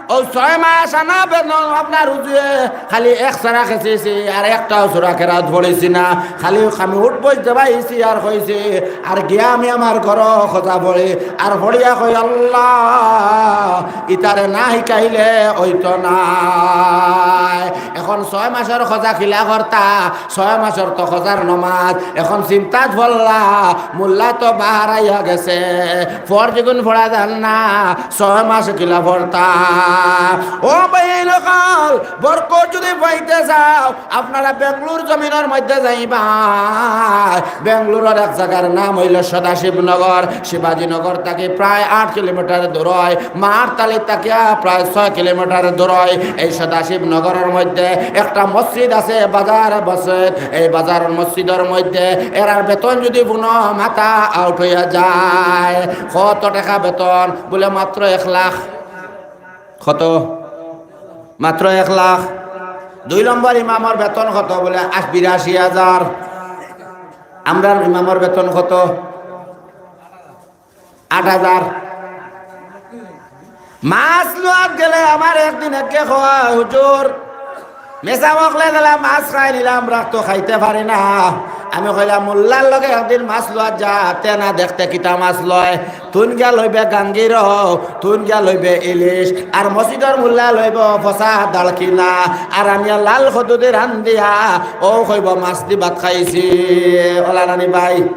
অউ ছয় মাস আনা বেতন আপনার উজুয়ে, খালি এক ছড়া খেছিছি, আর একটাও ছড়া কেরাত পড়িছি না। খালি আমি উঠ বইতে পাইছি আর কইছি, আর গিয়া আমি আমার ঘরো খোঁজা পড়ি, আর পড়িয়া কই, "আল্লাহ, ইতারে না হিকাইলে অইতো নায়।" এখন ছয় মাসর খোঁজা কিলা করতা, ছয় মাসর তো খোঁজার নমাজ। এখন চিন্তাত পড়লা, মোল্লা তো বাহারাইয়া গেছে, ফরজ গুন পড়া যার না, ছয় মাস কিলা পড়তা। ও ভাই, অকল বরকত যদি পাইতে চাও, আপনারা বেঙ্গলোর জমিনর মধ্যে যাইবা। বেঙ্গলোরর এক জাগার নাম অইলো সদাশিবনগর। শিবাজীনগর থাকি প্রায় আট কিলোমিটার দূর অয়, মারতালি থাকিয়া প্রায় ছয় কিলোমিটার দূর অয়। এই সদাশিবনগরর মধ্যে একটা মসজিদ আছে, বাজার মসজিদ। এই বাজার মসজিদর মধ্যে এরার বেতন যদি কোনো মাথা out অইয়া যায়, কত টেকা বেতন? বুলে, "মাত্র এক লাখ।" কত? মাত্র এক লাখ। দুই নম্বর ইমামর বেতন কত? বুলে, "আশ-, বিরাশি হাজার।" আমরার ইমামর বেতন কত? আট হাজার। মাছ লওয়াত গেলে আমার একদিন একে কয়, "হুজুর, মেসাব অকলে গেলা মাছ খাই নিলাম, আমরা তো খাইতে পারি না।" আমি কইলাম, "মোল্লার লগে একদিন মাছ লওয়াত যা, তে না দেখতে কিতা মাছ লয়।" তুইন গিয়া লইবে গাঙ্গির, তুইন গিয়া লইবে ইলিশ, আর মসজিদর মোল্লা লইব ফসা দালকিনা, আর আমি লাল খদুদি রান্দিয়া, ও কইব মাছ দি ভাত খাইছি। অলা নানি ভাই?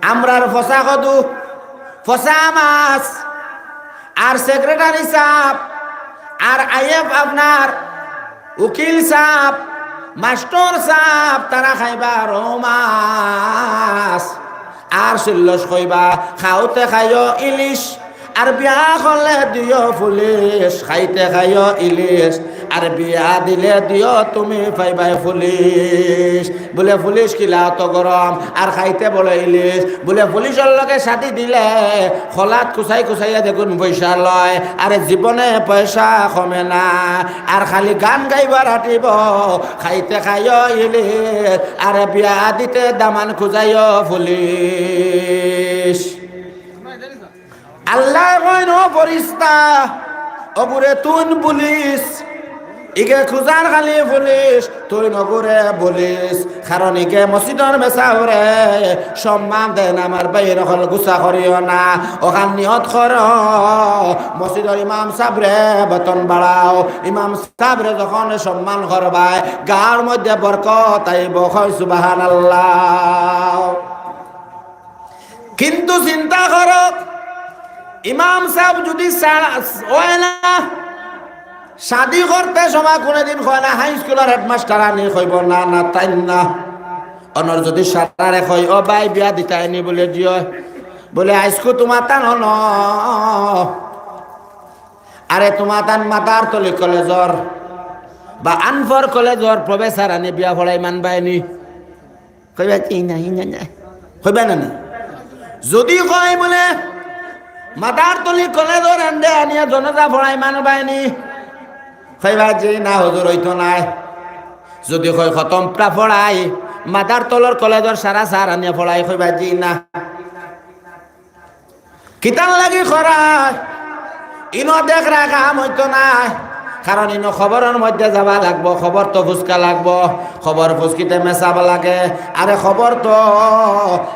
আমরার ফসা কদু, ফসা মাছ, আর সেক্রেটারি সাব, আর আইএফ আপনার উকিল সাব, মাস্টর সাব, তারা খাইবা রউ মাছ। আর সিল্লস কইবা, "খাওতে খাইও ইলিশ, আর বিয়া করলে দিও পুলিশ।" খাইতে খাইও ইলিশ, আর বিয়া দিলে দিও তুমি পাইবায় পুলিশ। বুলে, "পুলিশ কিলা অত গরম, আর খাইতে বলে ইলিশ।" বুলে, "পুলিশর লগে শাদি দিলে খলাত কুচাই কুচাইয়া দেখুন পয়সা লয়, আরে জীবনে পয়সা কমে না। আর খালি গান গাইবার আটিব, খাইতে খাইও ইলিশ, আরে বিয়া দিতে দামান খুজাইও পুলিশ।" আল্লায় কইন, "ও ফিরিস্তা, অগুরে তুইন পুলিশ, ইগে খুজার খালি পুলিশ, তুইন অগুরে পুলিশ।" কারণ ইগে মসজিদর মেসাবরে সম্মান দেইন, আমার ভাইর অকল গুসা করিও না। অখান নিয়ত করো, মসজিদর ইমাম সাবরে বেতন বাড়াও। ইমাম সাবরে যখন সম্মান করবায়, গাঁওর মধ্যে বরকত আইব। কই সুবহানাল্লাহ। কিন্তু চিন্তা করো, ইমাম সাব যদি সা-, অয় না, শাদি করতে সময় কোনোদিন কয় না, হাই স্কুলর হেডমাস্টার আনি কইব, "না, না, তাইন না।" অনর যদি সারারে কয়, "ও ভাই, বিয়া দিতায় নি?" বুলে, "জি অয়।" বুলে, "আইজকু তুমার তান অনো, আরে তুমার তান মাদারতলি কলেজর বা আনফর কলেজর প্রফেসর আনি বিয়া পড়াই মানবায় নি?" কইবা, "জি না, জি না, জি না।" কইবা না নি? যদি কয় বুলে, "মাদারতলি কলেজর এন্দে আনিয়া জনাজা পড়াই মানবায় নি?" কইবা, "জি না, হুজুর, অইতো নায়।" যদি কয়, "খতম প্রা পড়াই, মাদারতলর কলেজর সারা সার আনিয়া পড়াই?" কইবা, "জি না।" ইতার লাগি খরা, ইনো দেখরা কাম অইতো নায়, কারণ ইনো কবরর মধ্যে যাওয়া লাগবো, কবর তো ফুসকা লাগবো, কবর ফুসকিতে মেসাব লাগে। আরে কবর তো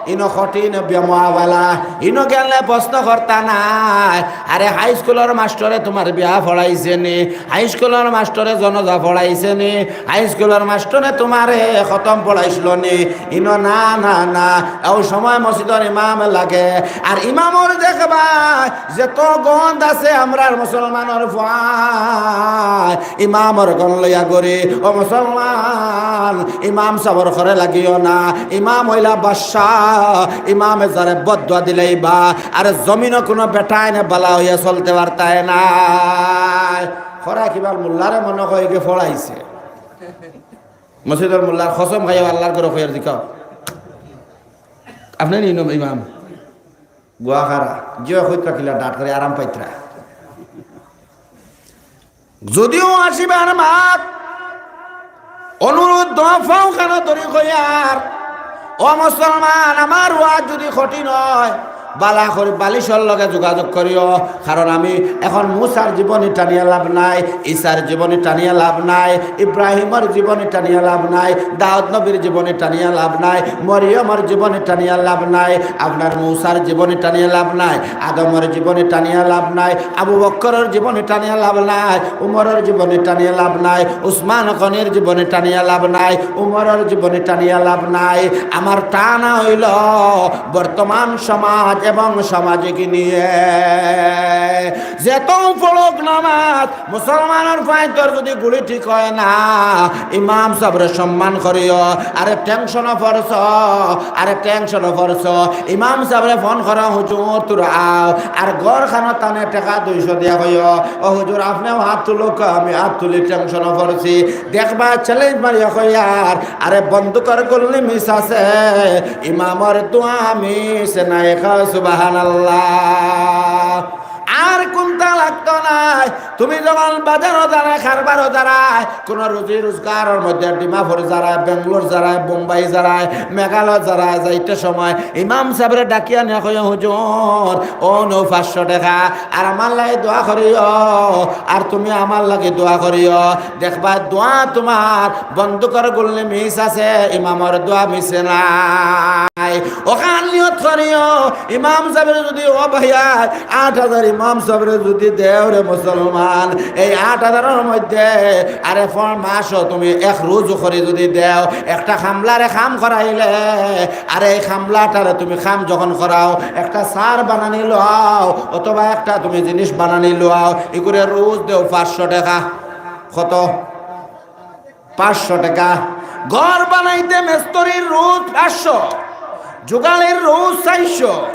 ইনো কঠিন বেমুআওয়ালা, ইনো গেলে প্রশ্ন করতা নায়। আরে হাই স্কুলর মাস্টরে তুমার বিয়া পড়াইছে নি? হাই স্কুলর মাস্টরে জনাজা পড়াইছে নি? হাই স্কুলর মাস্টরে তুমারে খতম পড়াইছিল নি? ইনো না, না, না। অউ সময় মসজিদর ইমাম লাগে। আর ইমামর দেখবায় যত গন্ধ আছে আমরার মুসলমানর ফুয়ায়, ইমামর গন্ধ লইয়া ঘুরে। ও মুসলমান, ইমাম সাবর খরে লাগিও না। ইমাম অইলা বাদশা, ইমামে যারে বদদোয়া দিলাইবা, আর জমিনো কুনু বেটাইনে বালা অইয়া চলতে পারতায় নায়। খরা কিবার মোল্লারে মনো কয় গি পড়াইছে। মসজিদর মোল্লার কসম খাইয়া আল্লার ঘরো কইয়ার দিকাও। আপনে নি ইমাম? গুয়াখারা, জিও কইতরা কিলা ডাট করি আরাম পাইতরা। যদিও আসিবার মাত, অনুরোধ দোয়া পাও কেন ধরি কইয়ার। ও মুসলমান, আমার ওয়াজ যদি কঠিন অয়, বালা করি বালিশর লগে যোগাযোগ করিও, কারণ আমি এখন মুসার জীবনী টানিয়া লাভ নাই, ঈসার জীবনী টানিয়া লাভ নাই, ইব্রাহিমর জীবনী টানিয়া লাভ নাই, দাউদ নবীর জীবনী টানিয়া লাভ নাই, মরিয়মর জীবনী টানিয়া লাভ নাই, আপনার মুসার জীবনী টানিয়া লাভ নাই, আদমর জীবনী টানিয়া লাভ নাই, আবু বক্করর জীবনী টানিয়া লাভ নাই, উমরর জীবনী টানিয়া লাভ নাই, উসমান গনির জীবনী টানিয়া লাভ নাই, উমরর জীবনী টানিয়া লাভ নাই। আমার টানা অইলো বর্তমান সমাজ এবং সামাজিক নিয়ে। যেতউ পড়ুক নামাজ, মুসলমানর ফাইতর যদি গুলি ঠিক অয় না, ইমাম সাবরে সম্মান করিও। আরে টেনশনো পড়ছো, আরে টেনশনো পড়ছো। ইমাম সাবরে ফোন করো, "হুজুর, তুরা আও।" আর ঘরখানো তানে টেকা দুইশো দিয়া কইও, "ও হুজুর, আপনেও আত তুলউক্কা, আমি আত তুলি, টেনশনো পড়ছি।" দেখবায় চ্যালেঞ্জ মারিয়া কইয়ার, আরে বন্দুকর গুল্লি মিস আছে, ইমামর দোয়া মিস নায়। কও সুবহানাল্লাহ। আর কুন্তা লাগতো নায়। তুমি যখন বাজারো যারায়, কারবারো যারায়, কুনু রুজি রুজগারর মধ্যে ডিমাপুর যারায়, বেঙ্গালোর যারায়, বোম্বাই যারায়, মেঘালয় যারায়, যাইতে সময় ইমাম সাবরে ডাকিয়া নিয়া কইও, "হুজুর, অউ নেও পাঁচশো টেকা, আর আমার লাগি দোয়া করিও, আর তুমি আমার লাগি দোয়া করিও।" দেখবায় দোয়া তুমার বন্দুকর গুল্লি মিস আছে, ইমামর দোয়া মিসে নায়। অখান নিয়ত করিও, ইমাম সাবরে যদি, ও ভাইয়া, আট হাজার ইমাম সাবরে যদি দেও রে মুসলমান, এই আট হাজারর মধ্যে আরে ফর মাসো তুমি এক রুজু করি যদি দেও, একটা কামলারে কাম করাইলে, আর এই কামলাটারে তুমি কাম যখন করাও, একটা সার বানানি লও, অথবা একটা তুমি জিনিস বানানি লও, ইগুরে রুজ দেও পাঁচশো টেকা। কত? পাঁচশো টেকা। ঘর বানাইতে মিস্ত্রির রুজ পাঁচশো, জুগালির রুজ চাইরশো।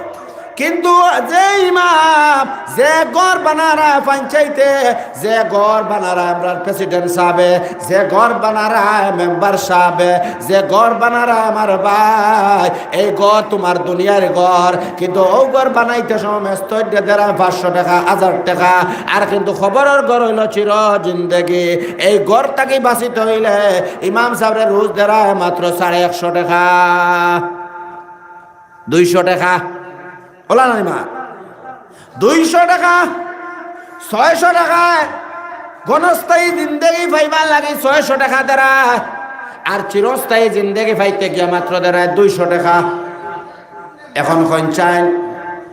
কিন্তু যে ইমাম, যে ঘর বানারা পঞ্চায়েতে, যে ঘর বানারা আমরার প্রেসিডেন্ট সাবে, যে ঘর বানারা মেম্বার সাবে, যে ঘর বানারা আমার ভাই, এই ঘর তুমার দুনিয়ার ঘর, কিন্তু অউ ঘর বানাইতে সময় মিস্ত্রিরে দেরায় পাঁচশো টেকা, হাজার টেকা, আর কিন্তু কবরর ঘর অইলো চির জিন্দেগি। এই ঘর থাকি বাঁচিতে অইলে ইমাম সাবরে রুজ দেরায় মাত্র সাড়ে একশো টেকা, দুইশো টেকা। অলা না ইমাম? দুইশো টেকা, ছয়শো টেকায় ক্ষণস্থায়ী জিন্দেগি পাইবার লাগি ছয়শো টেকা দেরায়, আর চিরস্থায়ী জিন্দেগি পাইতে গিয়া মাত্র দেরায় দুইশো টেকা। এখন কইন চাইন,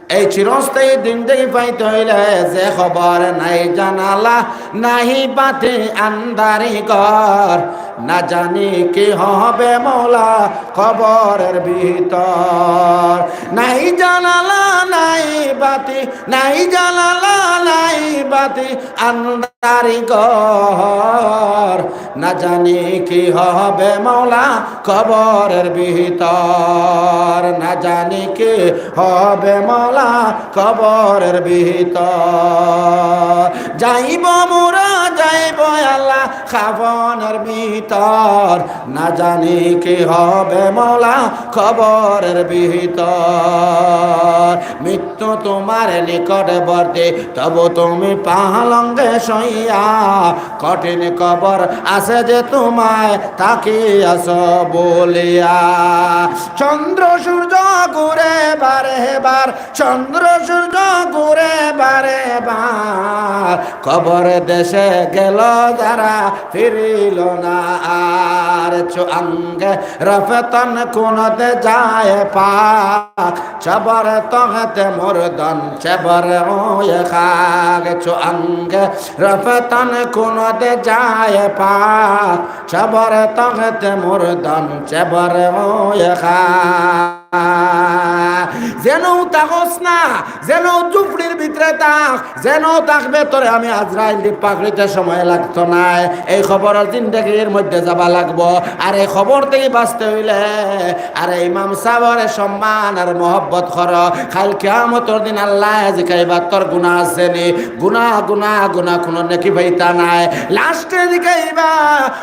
এই চিরস্থায়ী জিন্দেগি পাইতে অইলে যে কবর নাই জানালা, নাই বাতি, আন্ধারি ঘর, না জানি কি হবে মওলা কবরের ভিতর। নাই জানালা, নাই বাতি, নাই জানালা, নাই বাতি, আন্ধারি ঘর। না জানি কি হবে মওলা কবরের ভিতর, না জানি কি হবে মওলা কবরের ভিতর। যাইব মোরা যাইব আল্লাহ কাফনের ভিতর, না জানি কি হবে মওলা কবরের ভিতর। মৃত্যু তোমার নিকটবর্তী, তবু তুমি পালঙ্কে শুইয়া, কঠিন কবর আছে যে তোমায় তাকিয়াছ বলিয়া। চন্দ্র সূর্য ঘুরে বারে বার, চন্দ্র সূর্য ঘুরে বারে বার, কবর দেশে গেল যারা ফিরিল না আর। চুআঙ্গে রফতন কুনতে যায় পাক, চবর তখতে মুর্দন চবর ওয়ে খাক। চুআঙ্গে রফতন কুনতে যায় পাক, চবর তখতে মুর্দন চবর ওয়ে খাক। যেন থাকস না, যেন ঝুপড়ির ভিতরে থাক, যেন থাকবে, তোরে আমি আজরাইল দি পাকড়িতে সময় লাগতো নায়। এই কবরর জিন্দেগির মধ্যে যাবা লাগবো। আর এই কবর থাকি বাঁচতে অইলে, আর এই ইমাম সাবরে সম্মান আর মহব্বত করো। কাইল কিয়ামতর দিন আল্লায় জিকাইবা, "তোর গুনা আছে নি?" গুনা, গুনা, গুনা, কুনু নেকি পাইতা নায়। লাস্টে জিকাইবা,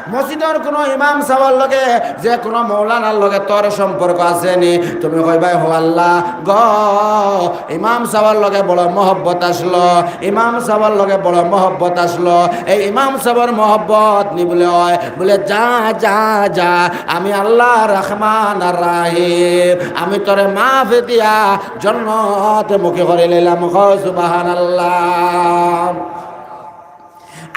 মসজিদর কুনু ইমাম সাবর লগে, যে কুনু মৌলানার লগে তোর সম্পর্ক আছে নি? তুমি কইবায়, "হো আল্লাহ গো, ইমাম সাবর লগে বড় মহব্বত আছলো, ইমাম সাবর লগে বড় মহব্বত আছলো।" এই ইমাম সাবর মহব্বত নি বুলে অয়, বুলে, "যা, যা, যা, আমি আল্লাহ রহমান আর রাহিম, আমি তোরে মাফ দিয়া জন্নতে মুখী করিলাইলাম।" কও সুবহানাল্লাহ।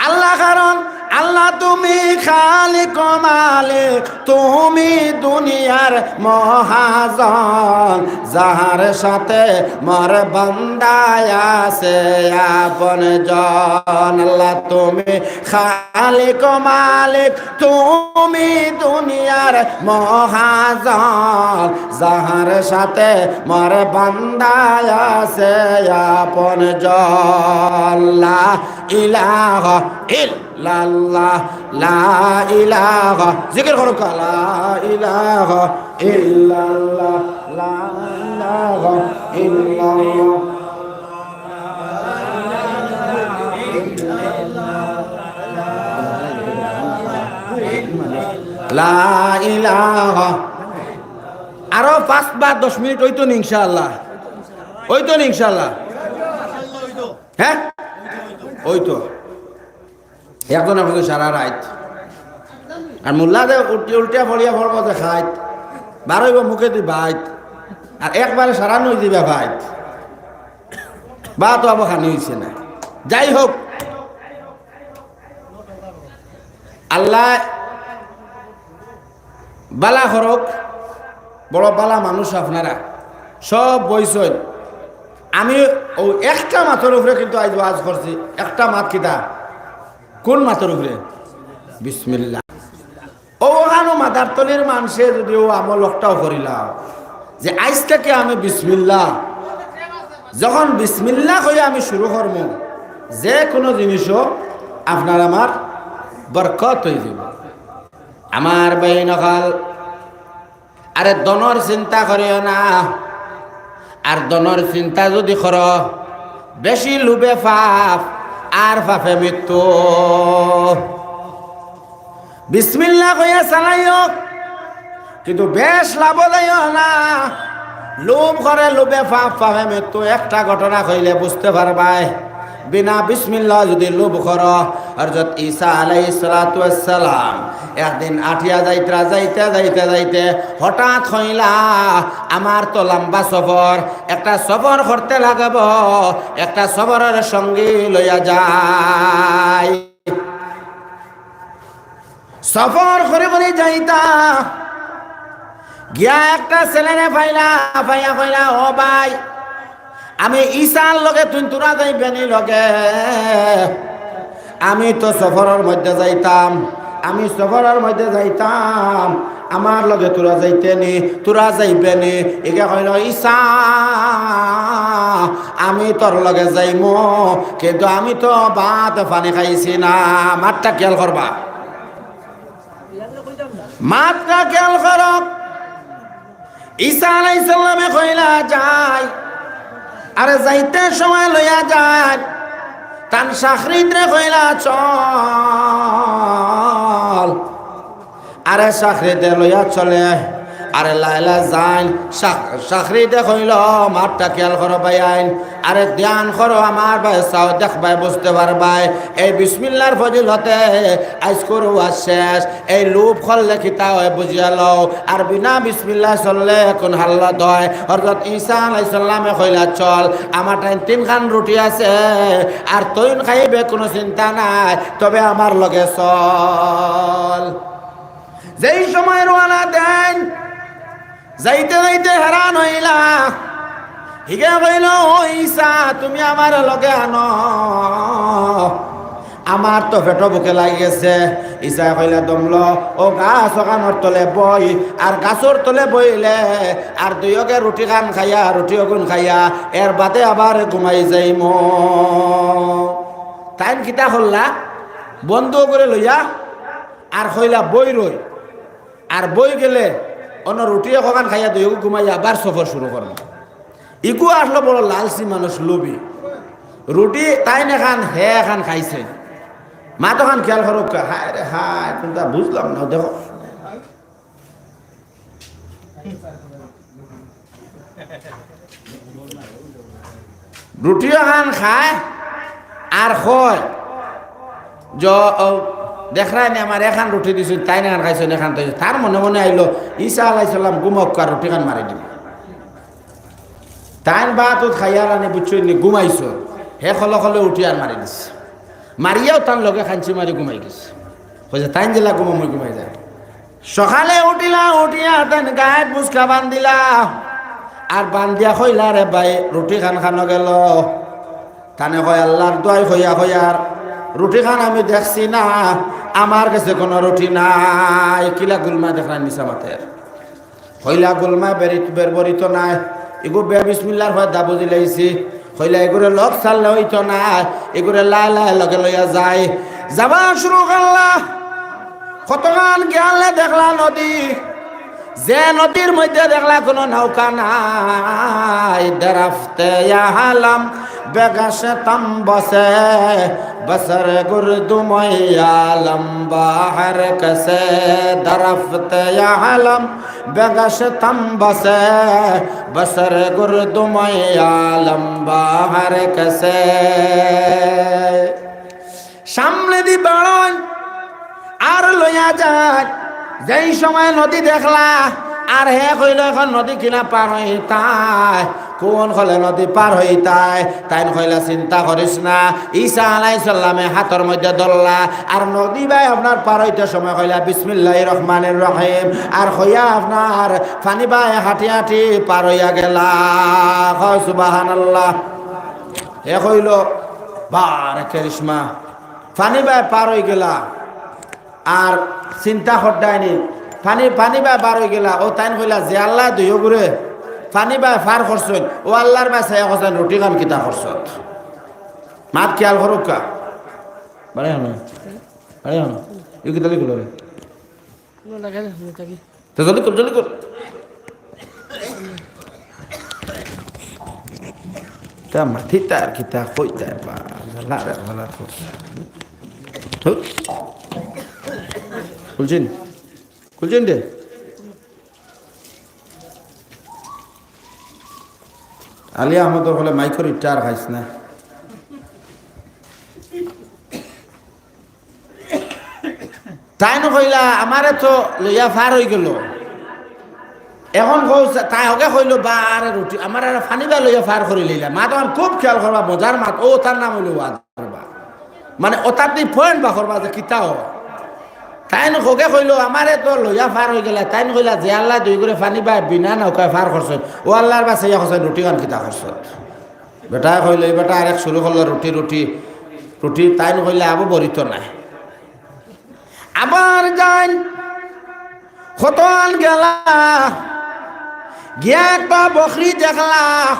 আল্লাহ, কারণ আল্লাহ তুমি খালিক ও মালিক, তুমি দুনিয়ার মহাজন, যাহার সাথে মোর বান্দা আছে আপন জন। আল্লাহ তুমি খালিক ও মালিক, তুমি দুনিয়ার মহাজন, যাহার সাথে মোর বান্দা আছে আপন জন। লা ইলাহা ইল্লাল্লাহ, লা ইলাহা, জিকির করো, লা ইলাহা ইল্লাল্লাহ, লা ইলাহা ইল্লাল্লাহ। লা ইলাহা। আরো পাঁচ বা দশ মিনিট অইতো নি ইনশাআল্লাহ? অইতো নি ইনশাআল্লাহ? হ্যাঁ, অইতো। একজন একজন সারা রাইত। আর মোল্লা যে উল্টি-, উল্টিয়া পড়িয়া পড়বো যে খাইত, বারইবো মুখেদি বাইত, আর একবারে সারা নই দিবা বাইত। বা তো আবার খানি অইছে না। যাই হোক, আল্লাহ বালা করউক, বড় বালা মানুষ আপনারা, সব বইছইন। আমি অউ একটা মাতর উপরে কিন্তু আইজ ওয়াজ করছি। একটা মাত কিতা? কোন মাতর উপরে? বিসমিল্লাহ। অউ অখানো মাদারতলির মানষে যদি অউ আমল একটাও করিলাও, যে আইজ থাকি আমি বিসমিল্লাহ, যখন বিসমিল্লাহ কইয়া আমি শুরু করমু, যে কুনু জিনিসও আপনার আমার বরকত অইযিবো। আমার ভাইন অকল, আরে ধনর চিন্তা করিও না। আর ধনর চিন্তা যদি করো, বেশি লোভে পাপ, আর পাপে মৃত্যু। বিসমিল্লাহ কইয়া চালাইও, কিন্তু বেশ লাভ যাইও না। লোভ করে লোভে পাপ, পাপে মৃত্যু। একটা ঘটনা কইলে বুঝতে পারবায়। বিনা বিসমিল্লাহ যদি লোভ করো, হযরত ঈসা আলাইহিস সালাতু ওয়াস সালাম একদিন আটিয়া যাইতরা, যাইতে, যাইতে, যাইতে হঠাৎ কইলা, "আমার তো লম্বা সফর, একটা সফর করতে লাগবো, একটা সফরর সঙ্গী লইয়া যাই।" সফর করি করি যাইতা, গিয়া একটা ছেলেরে পাইলা, পাইয়া কইলা, "ও ভাই, আমি ঈসার লগে তুইন তুরা যাইবে নি লগে? আমি তো সফরর মধ্যে যাইতাম, আমি সফরর মধ্যে যাইতাম, আমার লগে তুরা যাইতে নি, তুরা যাইবে নি?" ইগে কইল, "ঈসা, আমি তোর লগে যাইমু, কিন্তু আমি তো ভাত পানি খাইছি না।" মাতটা খেয়াল করবা। মাতটা খেয়াল করো। ঈসা আলাইহিস সালামে কইলা, "যাই।" আরে যাইতে সময় লইয়া যাই, তান চাকরিতরে কইলা, "চল।" আরে চাকরিতে লইয়া চলে। আরে লাইলা যাইন, চাক-, চাকরিতে কইল, "মাতটা খেয়াল করো ভাইয়াইন, আরে ধ্যান করো আমার ভাই, চাও দেখবায় বুঝতে পারবায়, এই বিসমিল্লার ফজিলতে আইজকুর ওয়াজ শেষ।" এই লোভ করলে কিতা অয় বুঝিয়া লও, আর বিনা বিসমিল্লায় চললে কুন হালত অয়। হযরত ঈসা আলাইহিস সালামে কইলা, "চল, আমার টাইম তিনখান রুটি আছে, আর তইন খাইবে, কুনু চিন্তা নাই, তবে আমার লগে চল।" যেই সময় রওয়ানা দেইন, যাইতে যাইতে হেরান অইলা। হিগে কইল, "ও ঈসা, তুমি আমার লগে আনো, আমার তো পেটো ভুকে লাগি গেছে।" ঈসায় কইলা, "দম লো, অউ গাছ অখানর তলে বই, আর গাছর তলে বইলে আর দুইওগে রুটি খান খাইয়া, রুটি অগুন খাইয়া, এর বাদে আবার ঘুমাই যাইমু।" তাইন কিতা করলা, বন্দুক অগুরে লইয়া আর কইলা, "বই রই।" আর বই গেলে অনো রুটি অখান খাইয়া দুইওগু ঘুমাইয়া আবার সফর শুরু করমু। ইগু আসলো বড় লালচি মানুষ, লোভী। রুটি তাইন এখান, হে এখান খাইছে। মাতখান খেয়াল করউক্কা, হায় রে হায়, কুনটা বুঝলাম না, দেখো। রুটি অখান খায় আর কয়, য-, ও, দেখরায়নি আমার এখান রুটি দিছইন, তাইন এখান খাইছইন, এখান তো তার মনে মনে আইলো, "ঈসা আলাইহিস সালাম ঘুমাউক্কা, রুটি খান মারি দিমু।" তাইন ভাত উত খাইয়া রানি বুঝছইন নি, ঘুমাইছইন। হে খলো খলো উঠি আর মারি দিছে। মারিয়াও তান লগে খাঞ্চি মারি ঘুমাই গেছে। কইছে, "তাইন যেলা ঘুমা, মুই ঘুমাই যাই।" সকালে উঠিলা, উঠিয়া তান গায়েত মুসকা বান্ধিলা, আর বান্ধিয়া কইলা, "রে ভাই, রুটি খান খানো গেল?" তানে কয়, "আল্লার দোয়াই কইয়া কইয়ার রুটি খান আমি দেখছি না, আমার গেছে কুনু রুটি নাই।" কিলা গুলমা দেখরা মিছা মাতের। কইলা, "গুলমা বেরিত-, বের-, বরিত নাই, ইগু বে-, বিসমিল্লার পয়দা বুঝিলাইছি।" কইলা, "ইগুরে লগ ছাড়লে অইতো না, ইগুরে লায় লায় লগে লইয়া যাই।" যাবা শুরু করলা। কতখান গেলে দেখলা নদী, যে নদীর মধ্যে দেখলা কুনু নৌকা নাই। درفت عالم بگشتم بسر، بسر گردم عالم بهر کسے۔ درفت عالم بگشتم بسر، بسر گردم عالم بهر کسے۔ সামনেদি বাড়াইন আর লইয়া যাইন। যেই সময় নদী দেখলা, আর হে কইল, "এখন নদী কিলা পার অইতায়, কুন খলে নদী পার অইতায়?" তাইন কইলা, "চিন্তা করিস না, ঈসা আলাইহিস সালামে হাতর মধ্যে ধরলা, আর নদী বায় আপনার পার অইতে সময় কইলা, 'বিসমিল্লাহির রহমানির রহিম,' আর কইয়া আপনার পানি বায় হাঁটি হাঁটি পার অইয়া গেলা।" কও সুবহানাল্লাহ। হে কইল, "বারে কেরিশমা, পানি বায় পার অই গেলা, আর চিন্তা করতায়নি, পানি, পানি বায় পার অই গেলা।" ও তাইন কইলা, "যে আল্লায় দুইওগুরে পানি বায় পার করছইন, ও আল্লার বায় চাইয়া কছইন, রুটি খান কিতা করছত?" মাত খেয়াল করউক্কা। বারে হনো, বারে হনো। ইউ কিতা লিখলো রে? তো জলদি কর, জলদি কর। তা মাতিতা আর কিতা কইতা বা, জ্বালা রে, জ্বালা তো। ধুর। খুলছেন? খুলছেন রে? আলী আহমদর বলে মাইকর ইটা আর খাইস না। তাইন কইলা, "আমারে তো লইয়া পার অই গেল।" এখন কও, তাই হগে কইল, "বারে রুটি, আমারে পানি বায় লইয়া পার করি লইলা।" মাত অখান খুব খেয়াল করবা, মজার মাত। ও, তার নাম অইল ওয়াজ করবা। মানে, ওটার দি point বার করবা যে কিতা অয়। তাইন হগে কইল, "আমারে তো লইয়া পার অই গেলা।" তাইন কইলা, "যে আল্লায় দুইওগুরে পানি বায় বিনা নৌকায় পার করছইন, ও আল্লার বায় চাইয়া কছইন, রুটি খান কিতা করছত?" বেটায় কইল, এই বেটা আরেক শুরু করলো, "রুটি, রুটি, রুটি।" তাইন কইলা, "আবু বরিত নাই।" আবার যাইন, কতখান গেলা, গিয়া একটা বকরি দেখলা,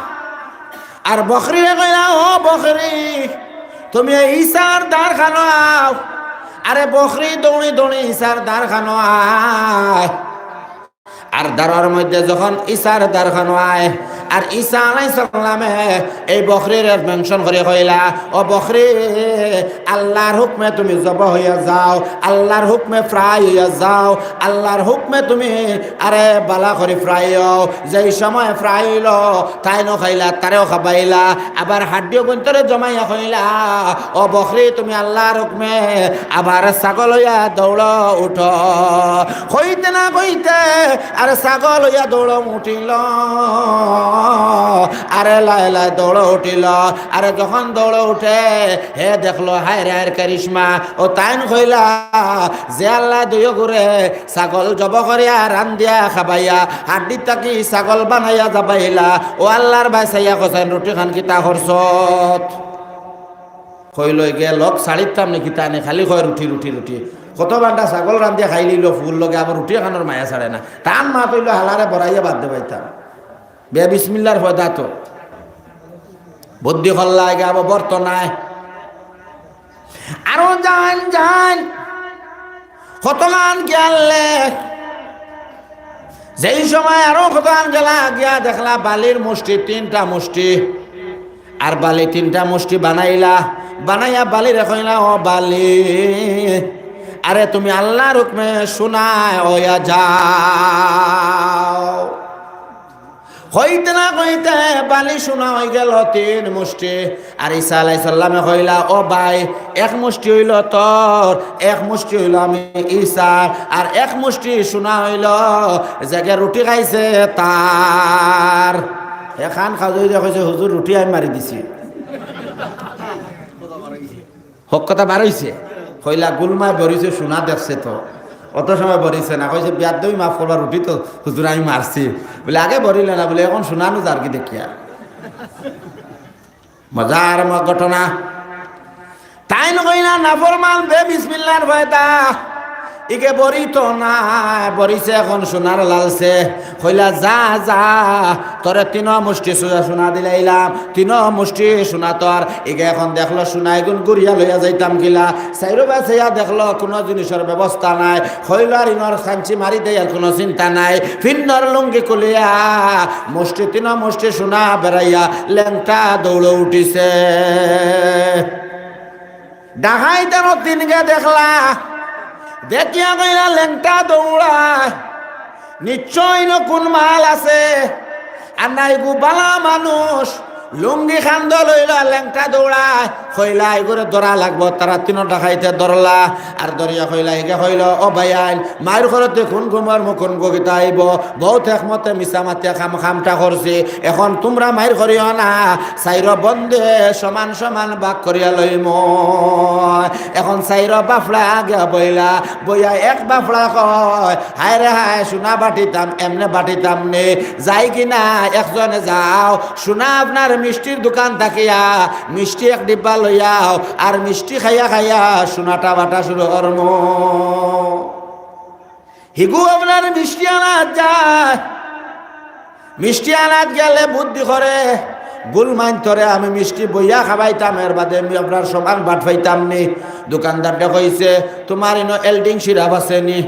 আর বকরিরে কইলা, "ও বকরি, তুমি এই ঈসার দ্বার খানো আও।" আরে বকরি দৌড়ি দৌড়ি ঈসার দ্বার খানো আয়। আর দ্বারর মধ্যে যখন ঈসার দ্বার খানো আয়, আর ঈসা আলাইহিস সালামে এই বকরিরে মেনশন করি কইলা, "ও বকরি, আল্লার হুকমে তুমি জবো অইয়া যাও, আল্লার হুকমে ফ্রাই অইয়া যাও, আল্লার হুকমে তুমি আরে বালা করি ফ্রাই অও।" যেই সময় ফ্রাই অইলো, তাইনও খাইলা, তারেও খাবাইলা, আবার হাড্ডিও গুইন্তরে জমাইয়া কইলা, "ও বকরি, তুমি আল্লার হুকমে আবার ছাগল অইয়া দৌড়ো উঠো।" কইতে না কইতে আরে ছাগল অইয়া দৌড়ো উঠিল, আরে লায় লায় দৌড়ো উঠিল। আরে যখন দৌড়ো উঠে, হে দেখলো, হায় রে হায় রে কারিশমা। ও তাইন কইলা, যে আল্লায় দুইও গুরে ছাগল জবো করিয়া রান্দিয়া খাবাইয়া হাড্ডি থাকি ছাগল বানাইয়া যাবাইলা, ও আল্লার বায় চাইয়া কছাইন রুটি খান কিতা করছত? কইলো, "ইগে লগ ছাড়িতাম নি কিতা নি, খালি কয় রুটি, রুটি, রুটি।" কত বান্ডা ছাগল রান্দিয়া খাইলিলো ফুল লগে, আবার রুটি খানোর মায়া ছাড়ে না। তান মাত অইলো হালারে বড়াইয়া বাদ দেবাইতাম। বে বিসমিল্লার ফয়দা তো। বুদ্ধি করলা, ইগে আবার বর্ত নাই। আরো যাইন, যাইন। কতখান গেলে, যেই সময় আরো কতখান গেলা, গিয়া দেখলা বালির মুষ্টি, তিনটা মুষ্টি। আর বালি তিনটা মুষ্টি বানাইলা, বানাইয়া বালিরে কইলা, "ও বালি, আরে তুমি আল্লার হুকমে সোনা অইয়া যাও।" কইতে না কইতে বালি সোনা অইগেলো তিন মুষ্টি। আর ঈসা আলাইহিস সালামে কইলা, "ও ভাই, এক মুষ্টি অইলো তোর, এক মুষ্টি অইলো আমি ঈসার, আর এক মুষ্টি সোনা অইলো যেগে রুটি খাইছে তার।" এখান খাজুইরে কইছে, "হুজুর, রুটি আমি মারি দিছি।" হক কথা বার অইছে। কইলা, "গুলমায় বরিছে, সোনা দেখছে তো।" অত সময় বরিছে না, কইছে, "বিয়াদবি মাফ করবা, রুটি তো হুজুর আমি মারছি।" বুলে, "আগে বরিলে না?" বুলে, "এখন সোনা নু যার কি দেখিয়া।" মজার ম-, ঘটনা। তাইন কইলা, "নাফরমান, বে বিসমিল্লার ফয়দা, ইগে বরিতো না, বরিছে এখন সোনার লালসে।" কইলা, "যা, যা, তোরে তিনো মুষ্টি সোজা সোনা দিলাইলাম, তিনো মুষ্টি সোনা তোর।" ইগে এখন দেখলো সোনা ইগুন ঘুরিয়া লইয়া যাইতাম কিলা। চাইরোবায় চাইয়া দেখলো কুনু জিনিসর ব্যবস্থা নাই। কইলো, "আর ইনর খাঞ্চি মারি দেই, আর কুনু চিন্তা নাই।" ফিন্নর লুঙ্গি খুলিয়া মুষ্টি, তিনো মুষ্টি সোনা বেড়াইয়া লেংটা দৌড়ো উঠিছে। ডাকাইত আরো তিনগে দেখলা, দেখিয়া কইলা, "লেংটা দৌড়ায়, নিশ্চয় ইনো কুন মাল আছে।" আর না, ইগু বালা মানুষ, লুঙ্গি খান্দ লইলা, লেংটা দৌড়ায়। কইলা, "ইগুরে ধরা লাগবো।" তারা তিনো ডাকাইতে ধরলা, আর ধরিয়া কইলা, ইগে কইলো, "ও ভাইয়াইন, মাইর করতে কুন ঘুমর মুখুন গগিতা আইবো, বউত হেকমতে মিছা মাতিয়া কাম, কামটা করছি, এখন তুমরা মাইর করিও না, চাইরো বন্দে সমান সমান ভাগ করিয়া লইমু।" এখন চাইরো বাফড়া আগে বইলা, বইয়া এক বাফড়া কয়, "হায় রে হায়, সোনা বাটিতাম, এমনে বাটিতাম নে, যাই কিনা একজনে যাও, সোনা আপনার মিষ্টির দোকান থাকিয়া মিষ্টি এক ডিব্বা লইয়াও, আর মিষ্টি খাইয়া খাইয়া সোনাটা বাটা শুরু করমু।" হিগু আপনার মিষ্টি আনাত যায়। মিষ্টি আনাত গেলে বুদ্ধি করে, "গুলমাইন্তরে আমি মিষ্টি বইয়া খাবাইতাম, এর বাদে আমি আপনার সমান বাট পাইতাম নি।" দোকানদাররে কইছে, "তুমার ইনো এলডিং সিরাপ আছে নি?"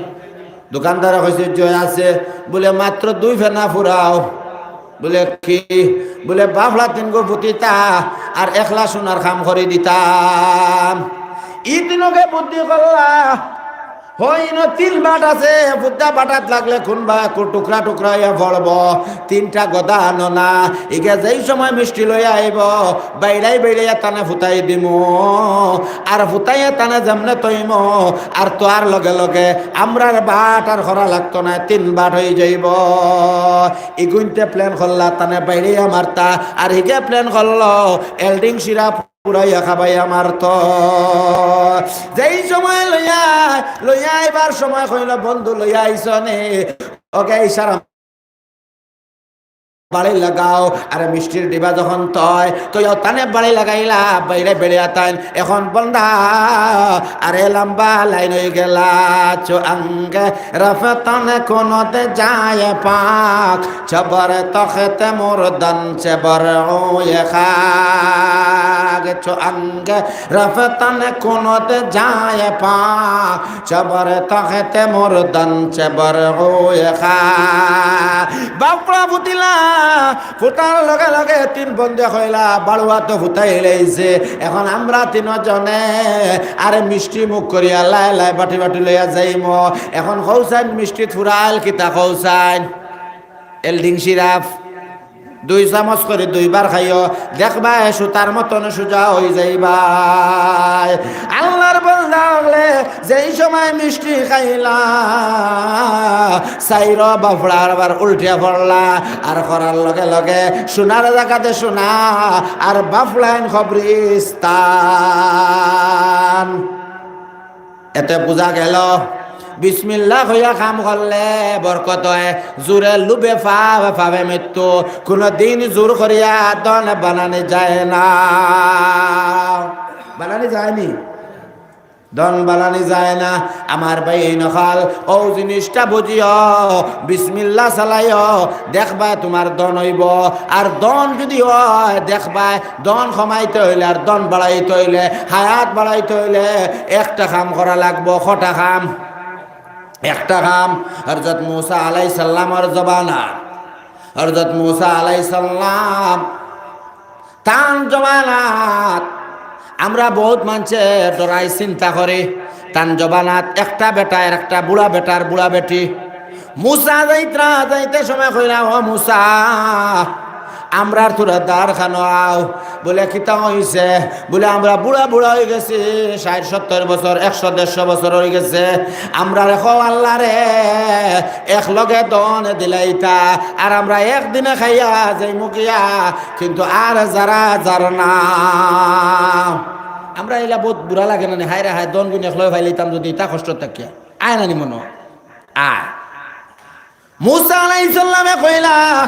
দোকানদারে কইছে, "জি অয় আছে।" বুলে, "মাত্র দুই ফেনা ফুরাও।" বুলে, "কি?" বুলে, "বাফলা তিনগু ফুতিতা আর একলা সোনার কাম করি দিতাম।" ই তিনগে বুদ্ধি করলা, "হইন তিন বাট আছে, ফুতা বাটাত লাগলে কুনবা কু-, টুকরা টুকরা অইয়া পড়বো, তিনটা গদা আনো না।" ইগে যেই সময় মিষ্টি লইয়া আইবো, বাইড়াই বাইড়াইয়া তানে ফুতাই দিমু, আর ফুতাইয়া তানে যেমনে তইমু, আর তোয়ার লগে লগে আমরার বাট আর করা লাগতো না, তিন বাট অই যাইবো। ইগুইন্তে প্ল্যান করলা তানে বাইড়াইয়া মারতা, আর হিগে প্ল্যান করলো এলডিং সিরাপ পুরাইয়া খাবাইয়া মারতো। যেই সময় লইয়া, লইয়া আইবার সময় কইলো, "বন্ধু লইয়া আইছো নি?" ওকে ইশারা বাড়ি লাগাও। আরে মিষ্টির ডিবা যখন তয়, তয় তানে বাড়ি লাগাইলা, বাইরে বেড়িয়া তাইন। এখন বন্দা, আরে লম্বা লাইন অই গেলা। চো আঙ্গে রফতন কুনত যায় পাক, চবর তখতে মুর্দন চে বর ওয়ে খাক। চো আঙ্গে রফতন কুনত যায় পাক, চবর তখতে মুর্দন চে বর ওয়ে খাক। বাপড়া ফুতিলা ফুটার লগে লগে তিন বন্ধে কইলা, "বাড়ুয়া তো ফুটাই লাইছে, এখন আমরা তিনজনে আরে মিষ্টি মুখ করিয়া লাই লাই বাটি বাটি লইয়া যাইমু।" এখন কউছাইন মিষ্টিত ফুরাইল কিতা কউছাইন? এলডিং সিরাপ। দুই চামচ করি দুইবার খাইও, দেখবায় সুতার মতন সুজা অই যাইবায়। আল্লার বন্দা অকলে যেই সময় মিষ্টি খাইলা, চাইরো বাফড়া আরবার উল্টিয়া পড়লা, আর করার লগে লগে সোনার জাগাতে সোনা, আর বাফড়াইন কবরিস্তান। এতে বুঝা গেল, বিসমিল্লাহ কইয়া কাম করলে বরকত অয়। জোরে লোভে পাপ, পাপে মৃত্যু। কুনুদিন জোর করিয়া ধন বানানি যায় না। বানানি যায়নি? ধন বানানি যায় না। আমার ভাইয়াইন অকল, অউ জিনিসটা বুঝিও, বিসমিল্লাহ চালাইও, দেখবায় তুমার ধন অইবো। আর ধন যুদি অয়, দেখবায় ধন কমাইতে অইলে আর ধন বাড়াইতে অইলে, হায়াত বাড়াইতে অইলে একটা কাম করা লাগবো। কটা কাম? একটা কাম। হযরত মুসা আলাইহিস সালামর জমানা, হযরত মুসা আলাইহিস সালাম, তান জমানাত আমরা বউত মানষে ডরাই চিন্তা করি। তান জমানাত একটা বেটা আর একটা বুড়া বেটার বুড়া বেটি। মুসা যাইতরা, যাইতে সময় কইলা, "ও মুসা, আমরার থুড়া দ্বারখানো আও।" বুলে, "কিতা অইছে?" বুলে, "আমরা বুড়া বুড়া অইগেছি, ষাইট সত্তইর বছর, একশো দেড়শো বছর অইগেছে। আমরারে কও আল্লারে একলগে ধন দিলাইতা, আর আমরা একদিনে খাইয়া যাইমু গিয়া, কিন্তু আর যারা যার না।" আমরা ইলা বউত বুড়া লাগে না নি? হায়রে হায়, ধন গুন একলগে পাইলিতাম যুদি, ইতা কষ্ট থাকিয়া আয় না নি মনো? আয়। মুসা আলাইহিস সালামে কইলা,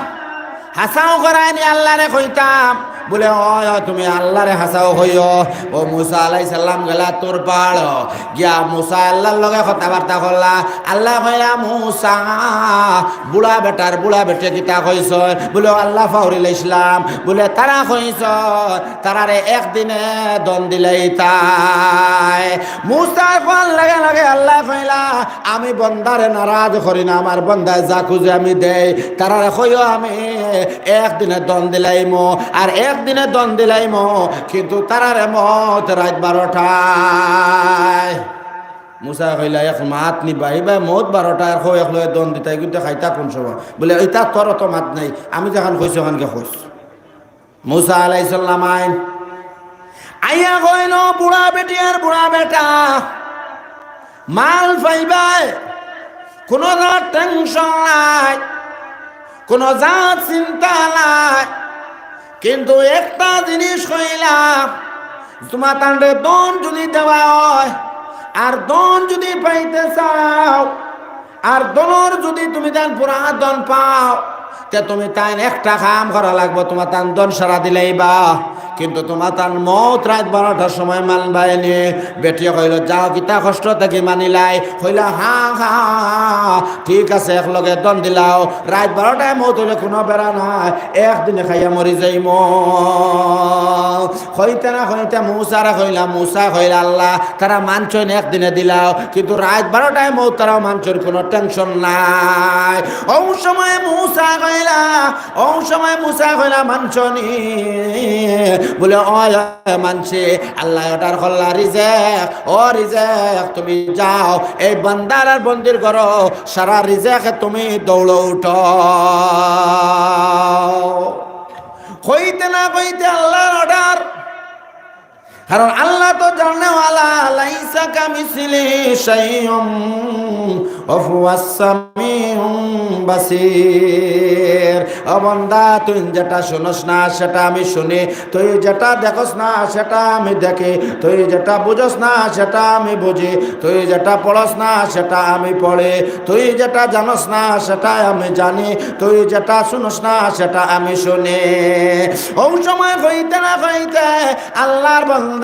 "হাছাউ করায়নি আল্লারে কইতাম?" বুলে, "অয়, অয়, তুমি আল্লারে হাছাউ কইও।" অউ মুসা আলাইহিস সালাম গেলা তুর পাহাড়ো, গিয়া মুসা আল্লার লগে কথাবার্তা করলা। আল্লায় কইলা, "মুসা, বুড়া বেটার বুড়া বেটিয়ে কিতা কইছইন?" বুলে, "ও আল্লা, পাউরিলাইছলাম।" বুলে, "তারা কইছইন, তারারে একদিনে ধন দিলাইতায়।" মুসায় কওয়ার লগে লগে আল্লায় কইলা, "আমি বন্দারে নারাজ করি না, আমার বন্দায় যা খুজে আমি দেই। তারারে কইও আমি একদিনে ধন দিলাইমু, আর একদিনে ধন দিলাইমু, কিন্তু তারারে মউত রাইত বারোটায়।" মুসায় কইলা, "এক মাত নি ভাই, ভাই মউত বারোটায়, আর কও একলগে ধন দিতায়, কিন্তু খাইতা কুন সময়?" বুলে, "ইতা তোর অত মাত নাই, আমি যেখান কইছি অখান গিয়া কইস।" মুসা আলাইহিস সালাম আইন। আইয়া কইন, "বুড়া বেটি আর বুড়া বেটা, মাল পাইবায়, কুনু জাত টেনশন নাই, কুনু জাত চিন্তা নাই, কিন্তু একটা জিনিস কইলাম, তুমাতানরে ধন যুদি দেওয়া অয়, আর ধন যুদি পাইতে চাও, আর ধনর যুদি তুমিতাইন পুরা ধন পাও, তে তুমিতাইন একটা কাম করা লাগবো, তুমাতান ধন সারা দিলাইবা, কিন্তু তুমাতান মউত রাইত বারোটার সময় মানবায়নি।" বেটিয়ে কইল, "যাও, কিতা কষ্ট থাকি মানিলাই?" কইলা, "হা, হা, ঠিক আছে, একলগে ধন দিলাও, রাইত বারোটায় মউত অইলে কুনু বেড়া নাই, একদিনে খাইয়া মরি যাইমু।" কইতে না কইতে মুসারে কইলা, মুসায় কইলা, "আল্লা, তারা মানছইন একদিনে দিলাও, কিন্তু রাইত বারোটায় মউত তারাও মানছইন, কুনু টেনশন নাই।" অউ সময় মুসায় কইলা, অউ সময় মুসায় কইলা, "মানছইন?" বুলে, "অয়, অয়, মানছি।" আল্লায় অর্ডার করলা, "রিজেক, ও রিজেক, তুমি যাও, এই বন্দার আর বন্দির ঘরো সারা রিজেকে তুমি দৌড়ো উঠো।" কইতে না কইতে আল্লার অর্ডার, কারণ আল্লা তো জাননেওয়ালা, "লাইসা কামিসলিহি শাইউম ওয়া হুয়াস সামিউল বাসির।" ও বন্দা, তুই যেটা শুনস না, সেটা আমি শুনি, তুই যেটা দেখস না, সেটা আমি দেখি, তুই যেটা বুঝস না, সেটা আমি বুঝি, তুই যেটা পড়স না, সেটা আমি পড়ি, তুই যেটা জানস না, সেটা আমি জানি, তুই যেটা শুনস না, সেটা আমি শুনি। অউ সময় কইতে না কইতে আল্লার বন্দা